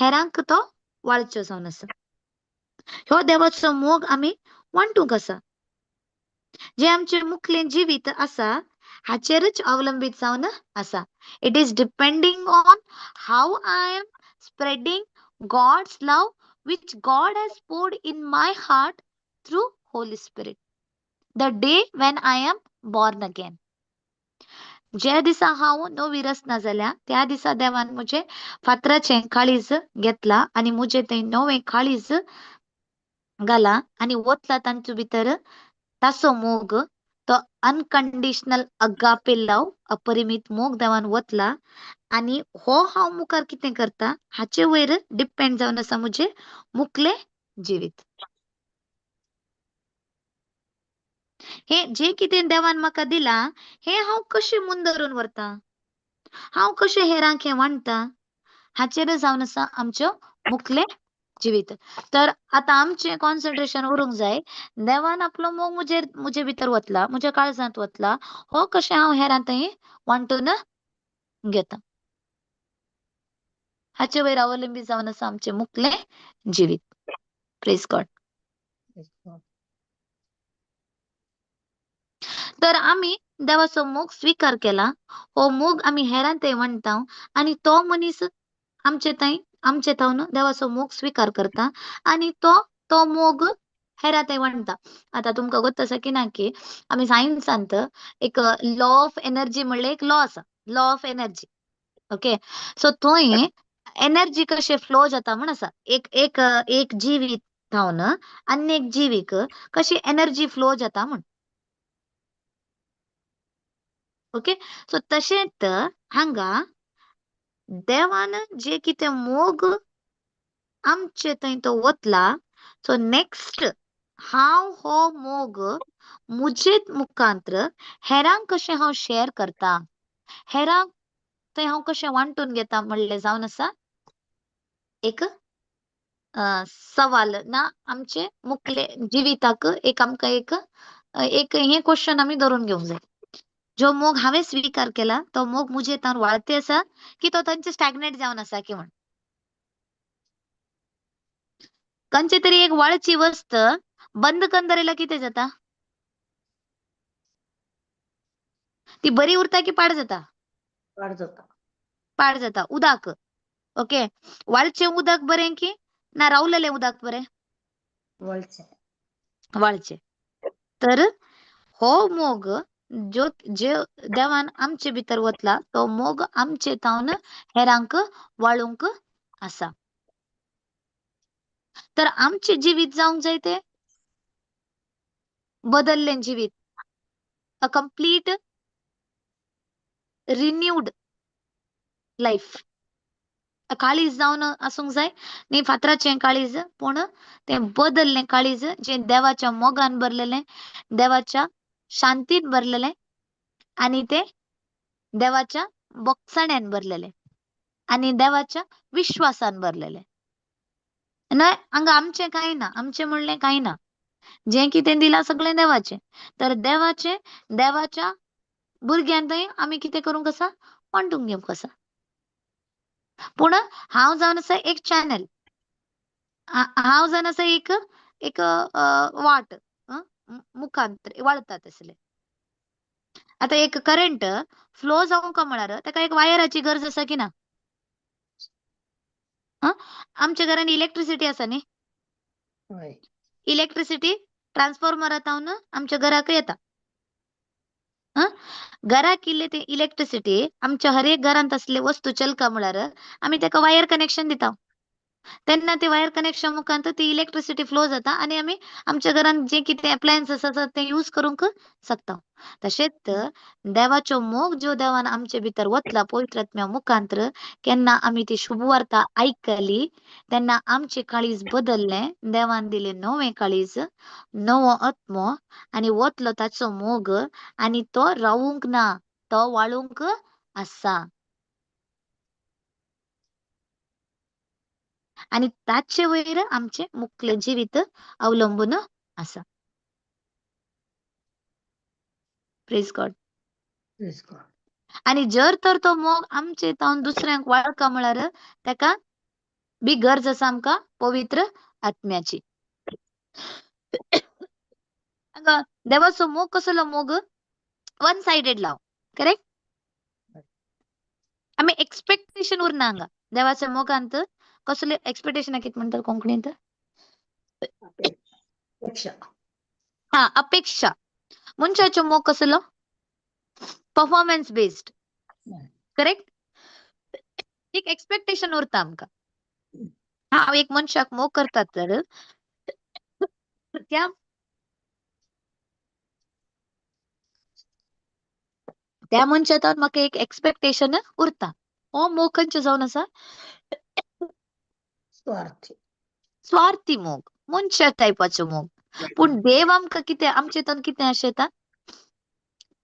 हेरांक तो वाळचो जावन आसा. ह्यो देवाचो मोग आमी वांटूंक आसा. जे आमचे मुखलें जिवीत आसा हाचेरच अवलंबीत जावन आसा. It is depending on how I am spreading God's love which God has poured in my heart through Holy Spirit the day when I am born again. ज्या दिसा हांव नवी रचना जाल्या त्या दिसा देवान म्हजें फातराचें काळीज घेतला आनी म्हजें तें नवें काळीज घाला आनी वतला तांचे भितर ताचो मोग, तो अनकंडिशनल अगापे लव, अपरिमीत मोग देवान वतला. आनी हो हांव मुखार कितें करता हाचे वयर डिपेंड जावन आसा म्हजें मुखलें जिवीत. हे जे कितें देवान म्हाका दिलां हें हांव कशें मुंदरून व्हरता, हांव कशें हेरांक हें वांट्टा, हाचेर जावन आसा आमचें मुखलें जिवीत. तर आतां आमचें कॉन्सन्ट्रेशन उरूंक जाय, देवान आपलो मोग म्हजेर म्हजे भितर वतला, म्हज्या काळजांत वतला, हो कशें हांव हेरां थंय वांटून घेता, हाचे वयर अवलंबी जावन आसा आमचें मुखलें जिवीत. Praise God. तर आमी देवाचो मोग स्विकार केला, हो मोग आमी हेरां थंय वांट्टा आनी तो मनीस आमचे थंय आमचे थावन देवाचो मोग स्विकार करता आनी तो तो मोग हेरां थंय वांट्टा. आतां तुमकां गोत्त आसा की ना की आमी सायन्सांत एक लॉ ऑफ एनर्जी म्हणलें एक लॉ आसा, law of energy. Okay, so थंय एनर्जी कशें फ्लो जाता म्हण आसा. एक एक एक जिवी थावन आनी एक जिवीक कशी एनर्जी फ्लो जाता म्हण. ओके, सो तशेंच हांगा देवान जे कितें मोग आमचे थंय तो वतला, सो नेक्स्ट हांव हो मोग म्हजे मुखांत्र हेरांक कशें हांव शेअर करता, हेरांक थंय हांव कशें वांटून घेता म्हणलें जावन आसा एक सवाल ना आमचे मुखले जिविताक एक आमकां एक एक हें क्वेश्चन आमी धरून घेवंक जाय. जो मोग हांवें स्विकार केला तो मोग म्हजे तान वाळते आसा की तो तांचे स्टॅग्नेट जावन आसा की म्हण. खंयचे तरी एक वाळची वस्त बंद करून दवरल्यार कितें जाता? ती बरी उरता की पाड जाता? पाड जाता. पाड जाता. उदक, ओके, वाळचें उदक बरें की ना रावलेलें उदक बरें? वाळचें. वाळचें. तर हो मोग जो जे देवान आमचे भितर वतला तो मोग आमचे तावन हेरांक वाळूंक आसा. तर आमचें जिवीत जावंक जाय तें बदल्लें जिवीत, अ कंप्लीट रिन्यूड लायफ. काळीज जावन आसूंक जाय न्ही फातराचें काळीज, पूण तें बदल्लें काळीज जें देवाच्या मोगान भरलेलें, देवाच्या शांतीन भरलेलें आनी तें देवाच्या बोगसाण्यान भरलेलें आनी देवाच्या विश्वासान भरलेलें. न्हय हांगा आमचें कांय ना, आमचें म्हणलें कांय ना, जें कितें दिलां सगळें देवाचें. तर देवाचें देवाच्या भुरग्यां थंय आमी कितें करूंक आसा, वांटूंक घेवंक आसा. पूण हांव जावन आसा एक चॅनल, हांव जावन आसा एक एक वाट मुखांत वळता तसले. आतां एक करंट फ्लो जावंक म्हळ्यार ताका एक वायराची गरज आसा की ना? आमच्या घरान इलेक्ट्रिसिटी आसा न्ही, हय. इलेक्ट्रिसिटी ट्रान्सफॉर्मरांत आमच्या घराक येता. घराक इल्ले ते इलेक्ट्रिसिटी आमच्या हर एक घरांत असले वस्तू चलका म्हळ्यार आमी ताका वायर कनेक्शन दिता. तेन्ना ते वायर कनेक्शन मुखांत ती इलेक्ट्रिसिटी फ्लो जाता आनी आमी आमच्या घरान जे कितें एप्लायन्स आसा ते यूज करूंक शकता. तशेंच देवाचो मोग जो देवान आमचे भितर वतला पवित्र आत्म्या मुखांत्र, केन्ना आमी ती शुभवार्ता आयकली तेन्ना आमचे काळीज बदल्लें. देवान दिलें नवें काळीज, नवो आत्मो आनी वतलो ताचो मोग आनी तो रावूंक ना, तो वाळूंक आसा. आनी ताचे वयर आमचें मुखलें जिवीत अवलंबून आसा. Praise God. आनी जर तर तो मोग आमचे तावन दुसऱ्यांक वाळका म्हळ्यार ताका बी गरज आसा आमकां पवित्र आत्म्याची. हांगा देवाचो मोग कसलो मोग? वन सायडेड लाव, करेक्ट? आमी एक्सपेक्टेशन उरना हांगा देवाच्या मोगांत. कसले एक्सपेक्टेशन कितें म्हणटात कोंकणींत? अपेक्षा. हा, अपेक्षा. मनशाचो मोग कसलो? Performance based, correct? एक एक्सपेक्टेशन उरता आमकां. हांव एक मनशाक मोग करतात तर त्या त्या मनशा म्हाका एक एक्सपेक्टेशन उरता. हो मोग खंयचो जावन आसा? स्वार्थी. स्वार्थी मोग, मनशा टायपाचो मोग. पूण देव आमकां कितें आमचे तावन कितें आशेता?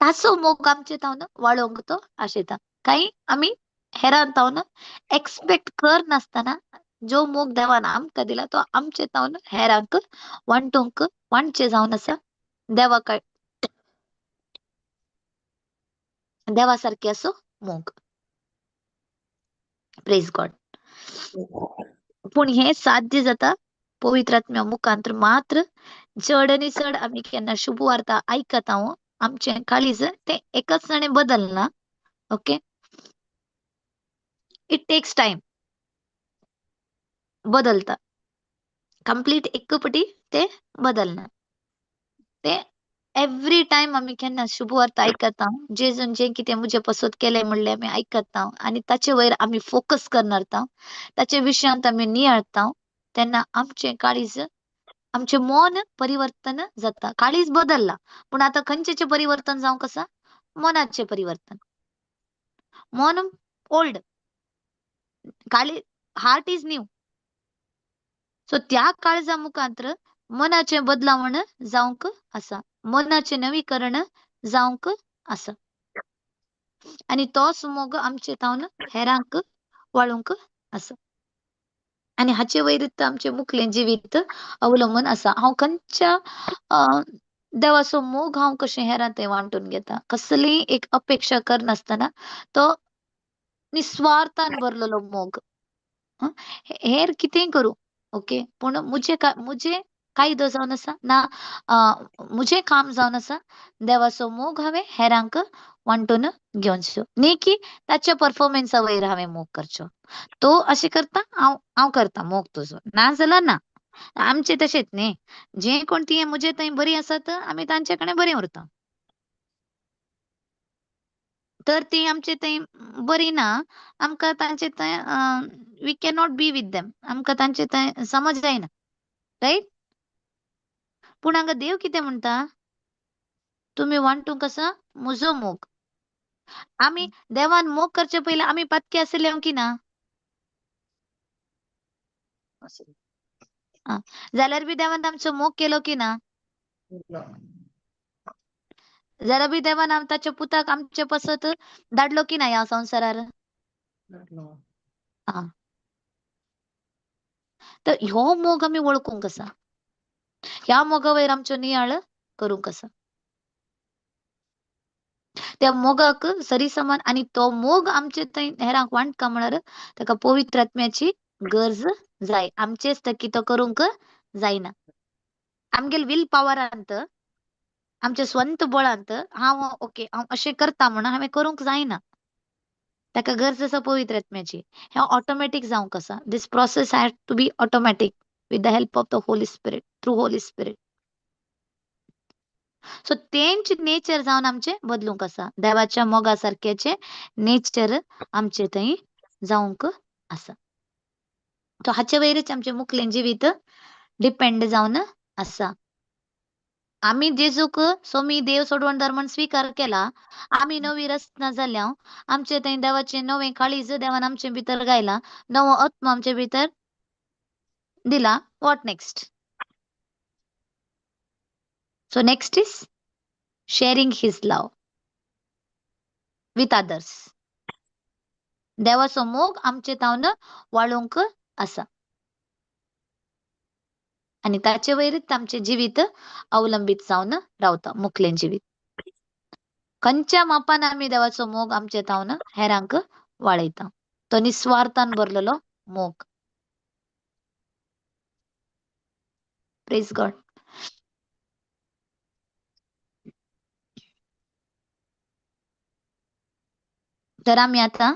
ताचो मोग आमचे तावन वाळोवंक तो आशेता. कांय आमी हेरान तावन एक्सपेक्ट कर नासतना जो मोग देवान आमकां दिला तो आमचे तावन हेरांक वांटूंक वांटचे जावन आसा. देवा काय देवा सारके असो मोग. Praise God. पूण हें साध्य जाता पवित्र आत्म्या मुखांत मात्र. चड आनी चड आमी केन्ना शुभ वार्ता आयकता आमचें काळीज तें एकच जाणें बदलना. ओके, it takes time, बदलता कंप्लीट एक पटी ते बदलना. ते एवरी टायम आमी केन्ना शुभ वार्ता आयकता, जेजून जें कितें म्हजें पसत केलें म्हणलें आमी आयकता आनी ताचे वयर आमी फोकस करनारता, ताचे विशयांत आमी नियाळता, तेन्ना आमचें काळीज, आमचें मन परिवर्तन जाता. काळीज बदलला पूण आतां खंयचें परिवर्तन जावंक आसा? मनाचें परिवर्तन. मन ओल्ड, काळी हार्ट is new. सो त्या काळजा मुखांत्र मनाचें बदलावण जावंक आसा, मनाचें नवीकरण जावंक आसा आनी तोच मोग आमचे तावन हेरांक वाळूंक आसा. आनी हाचे वयर आमचें मुखलें जिवीत अवलंबून आसा. हांव खंयच्या देवाचो मोग हांव कशें हेरां थंय वांटून घेता, कसलीय एक अपेक्षा करनासतना तो निस्वार्थान भरलेलो मोग. हेर कितेंय करूं, ओके, पूण मुजे मुजे कायदो जावन आसा ना, मुजें काम जावन आसा देवाचो मोग हांवें हेरांक वांटून घेवचो, न्ही की ताच्या परफॉर्मन्सा वयर हांवें मोग करचो. तो अशें करता, हांव हांव करता मोग तुजो, ना जाल्यार ना. आमचें तशेंच न्ही, जे कोण ती म्हजे थंय बरी आसात आमी तांचे कडेन बरीं उरता. तर ती आमचे थंय बरी ना, आमकां तांचे थंय we cannot be with them, आमकां तांचे थंय समज जायना, रायट? पूण हांगा देव कितें म्हणटा? तुमी वांटूंक आसा म्हजो मोग. आमी देवान मोग करचे पयलीं आमी पातकी आशिल्ले की ना? जाल्यार बी देवान आमचो मोग केलो की ना? जाल्यार बी देवान ताच्या पुताक आमचे पासत धाडलो की ना ह्या संवसारार? आं, तर ह्यो मोग आमी वळखूंक आसा, ह्या मोगा वयर आमचो नियाळ करूंक आसा. त्या मोगाक सरी समान आनी तो मोग आमचे थंय हेरांक वांटका म्हळ्यार ताका पवित्र आत्म्याची गरज जाय. आमचेच तकी तो करूंक जायना. आमगेल will पावरांत, आमच्या स्वंत बळांत हांव ओके हांव अशें करता म्हणून हांवें करूंक जायना. ताका गरज आसा पवित्र आत्म्याची. हें ऑटोमॅटीक जावंक आसा. This process has to be automatic with the help of the Holy Spirit, through Holy Spirit. So तेंच नेचर जावन आमचें बदलूंक आसा. देवाच्या मोगा सारकेचें नेचर आमचे थंय जावंक आसा. तो हाचे वयरच आमचें मुखलें जिवीत डिपेंड जावन आसा. आमी जेजूक सोमी देव सोडवणदार म्हण स्विकार केला, आमी नवी रचना जाल्या, आमचे थंय देवाचें नवें काळीज देवान आमचे भितर गायला, नवो आत्मो आमचे भितर दिला. What next? So next is sharing his love with others. देवाचो मोग आमचे तावन वाळोवंक आसा आनी ताचे वयरच आमचें जिवीत अवलंबीत जावन रावता. मुखलें जिवीत खंयच्या मापान आमी देवाचो मोग आमचे तावन हेरांक वाळयता, तो निस्वार्थान भरलेलो मोग. Praise God. तर आमी आतां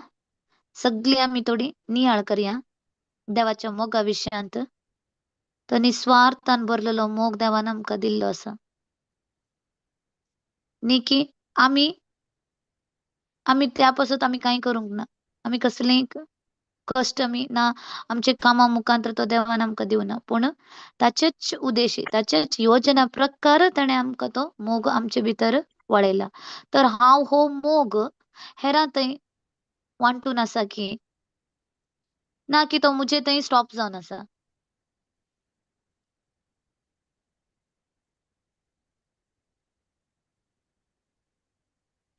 सगळी आमी थोडी नियाळ करया देवाच्या मोगा विशयांत. तो निस्वार्थान भरलेलो मोग देवान आमकां दिल्लो आसा. न्ही की आमी आमी त्या पासत आमी कांय करूंक ना, आमी कसलेंय कश्ट आमी ना, आमच्या कामा मुखांतर तो देवान आमकां दिवना, पूण ताचेच उद्देशी ताचेच योजना प्रकार ताणें आमकां तो मोग आमचे भितर वळयला. तर हांव हो मोग हेरां थंय वांटून आसा की ना की तो म्हजे थंय स्टॉप जावन आसा.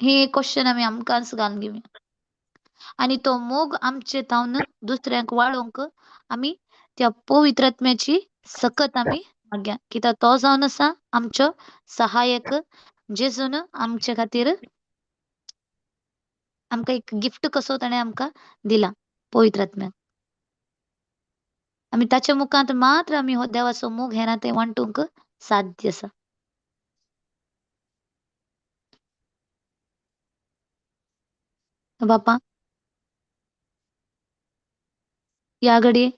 हे क्वेश्चन आमी आमकांच घालून घेवया आनी तो मोग आमचे तावन दुसऱ्यांक वाळोवंक आमी त्या पवित्र आत्म्याची सकत आमी मागया, कित्याक तो जावन आसा आमचो सहायक, जेजून आमचे खातीर आमकां एक गिफ्ट कसो ताणें आमकां दिला पवित्र आत्म्याक. आमी ताच्या मुखांत मात्र आमी हो देवाचो मोग हेरां थंय वांटूंक साध्य आसा. बापा ह्या घडये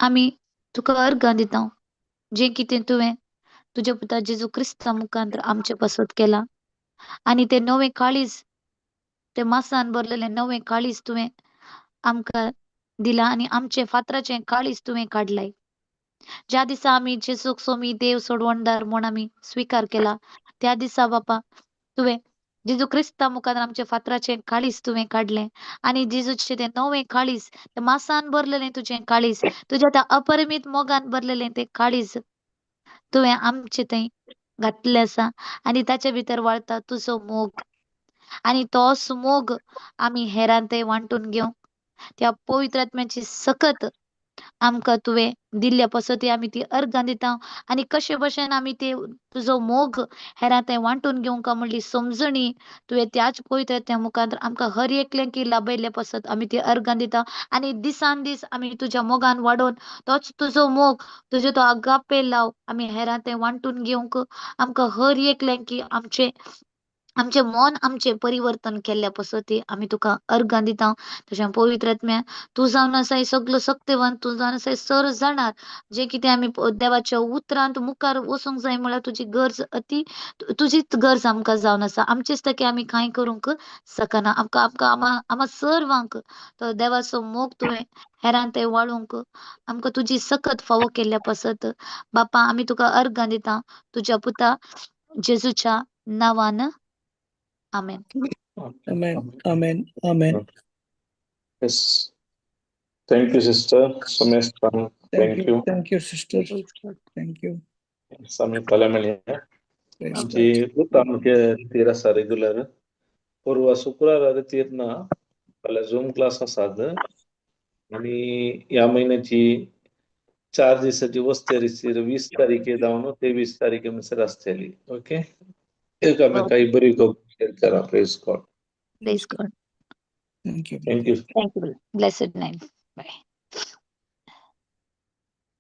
आमी तुका अर्गां दिता जें कितें तुवें तुज्या पुता जेजू क्रिस्ता मुखांत आमचे पासत केलां आनी तें नवें काळीज, तें मासान भरलेलें नवें काळीज तुवें आमकां दिलां आनी आमचें फातराचें काळीज तुवें काडलें. ज्या दिसा आमी जेजूक सोमी देव सोडवणदार म्हूण आमी स्विकार केला त्या दिसा बापा तुवें जेजू क्रिस्ता मुखार आमचे फातराचें काळीज तुवें काडलें आनी जेजूचें तें नवें काळीज, तें मासान भरलेलें तुजें काळीज, तुज्या त्या अपरिमीत मोगान भरलेलें तें काळीज तुवें आमचें थंय घातलें आसा आनी ताचे भितर वाळता तुजो मोग आनी तोच मोग आमी हेरां थंय वांटून घेवंक त्या पवित्र आत्म्याची सकत आमकां तुवें दिल्ल्या पासत आमी ती अर्गां दिता आनी कशे भशेन आमी ते तुजो मोग हेरां थंय वांटून घेवंक म्हणली समजणी तुवें त्याच पवित्र आत्म्या मुखार आमकां हर एकल्यांक लाभयल्ले पासत आमी ती अर्गां दिता आनी दिसान दीस आमी तुज्या मोगान वाडोवन तोच तुजो मोग, तुजो तो आगापे लाव आमी हेरां थंय वांटून घेवंक आमकां हर एकल्यांक आमचें आमचें मन आमचें परिवर्तन केल्ल्या पासत आमी तुका अर्गां दिता. तशें पवित्र आत्म्या तूं जावन आसा सगलो सक्तेवन, तूं जावन आसा सर जाणार जें कितें आमी देवाच्या उतरांत मुखार वचूंक जाय म्हळ्यार तुजी गरज अती तुजीच गरज आमकां जावन आसा. आमचेच तके आमी कांय करूंक शकना. आमकां आमकां आमा सर्वांक तो देवाचो मोग तुवें हेरां थंय वाळोवंक आमकां तुजी सकत फावो केल्ल्या पासत बापा आमी तुका अर्गां दिता तुज्या पुता जेजूच्या नांवान. Amen. Amen. Amen. Amen. Yes. Thank you, sister. Sumesh, thank you. Thank you, sister. Thank you. आमी फाल्यां मेळया. Praise आमची God. आमचे रितीर आसा रेगुलर. परवा शुक्रारा रितीर ना, फाल्यां झूम क्लास आसात आनी ह्या म्हयन्याची 4 दिसाची वस्ती रितीर 20 तारखे जावन 23 तारखे म्हणसर आसतली. ओके, एकामेका बरी शेअर करा. Praise God. Praise God. Thank you. Thank you. Thank you. Blessed night. Bye.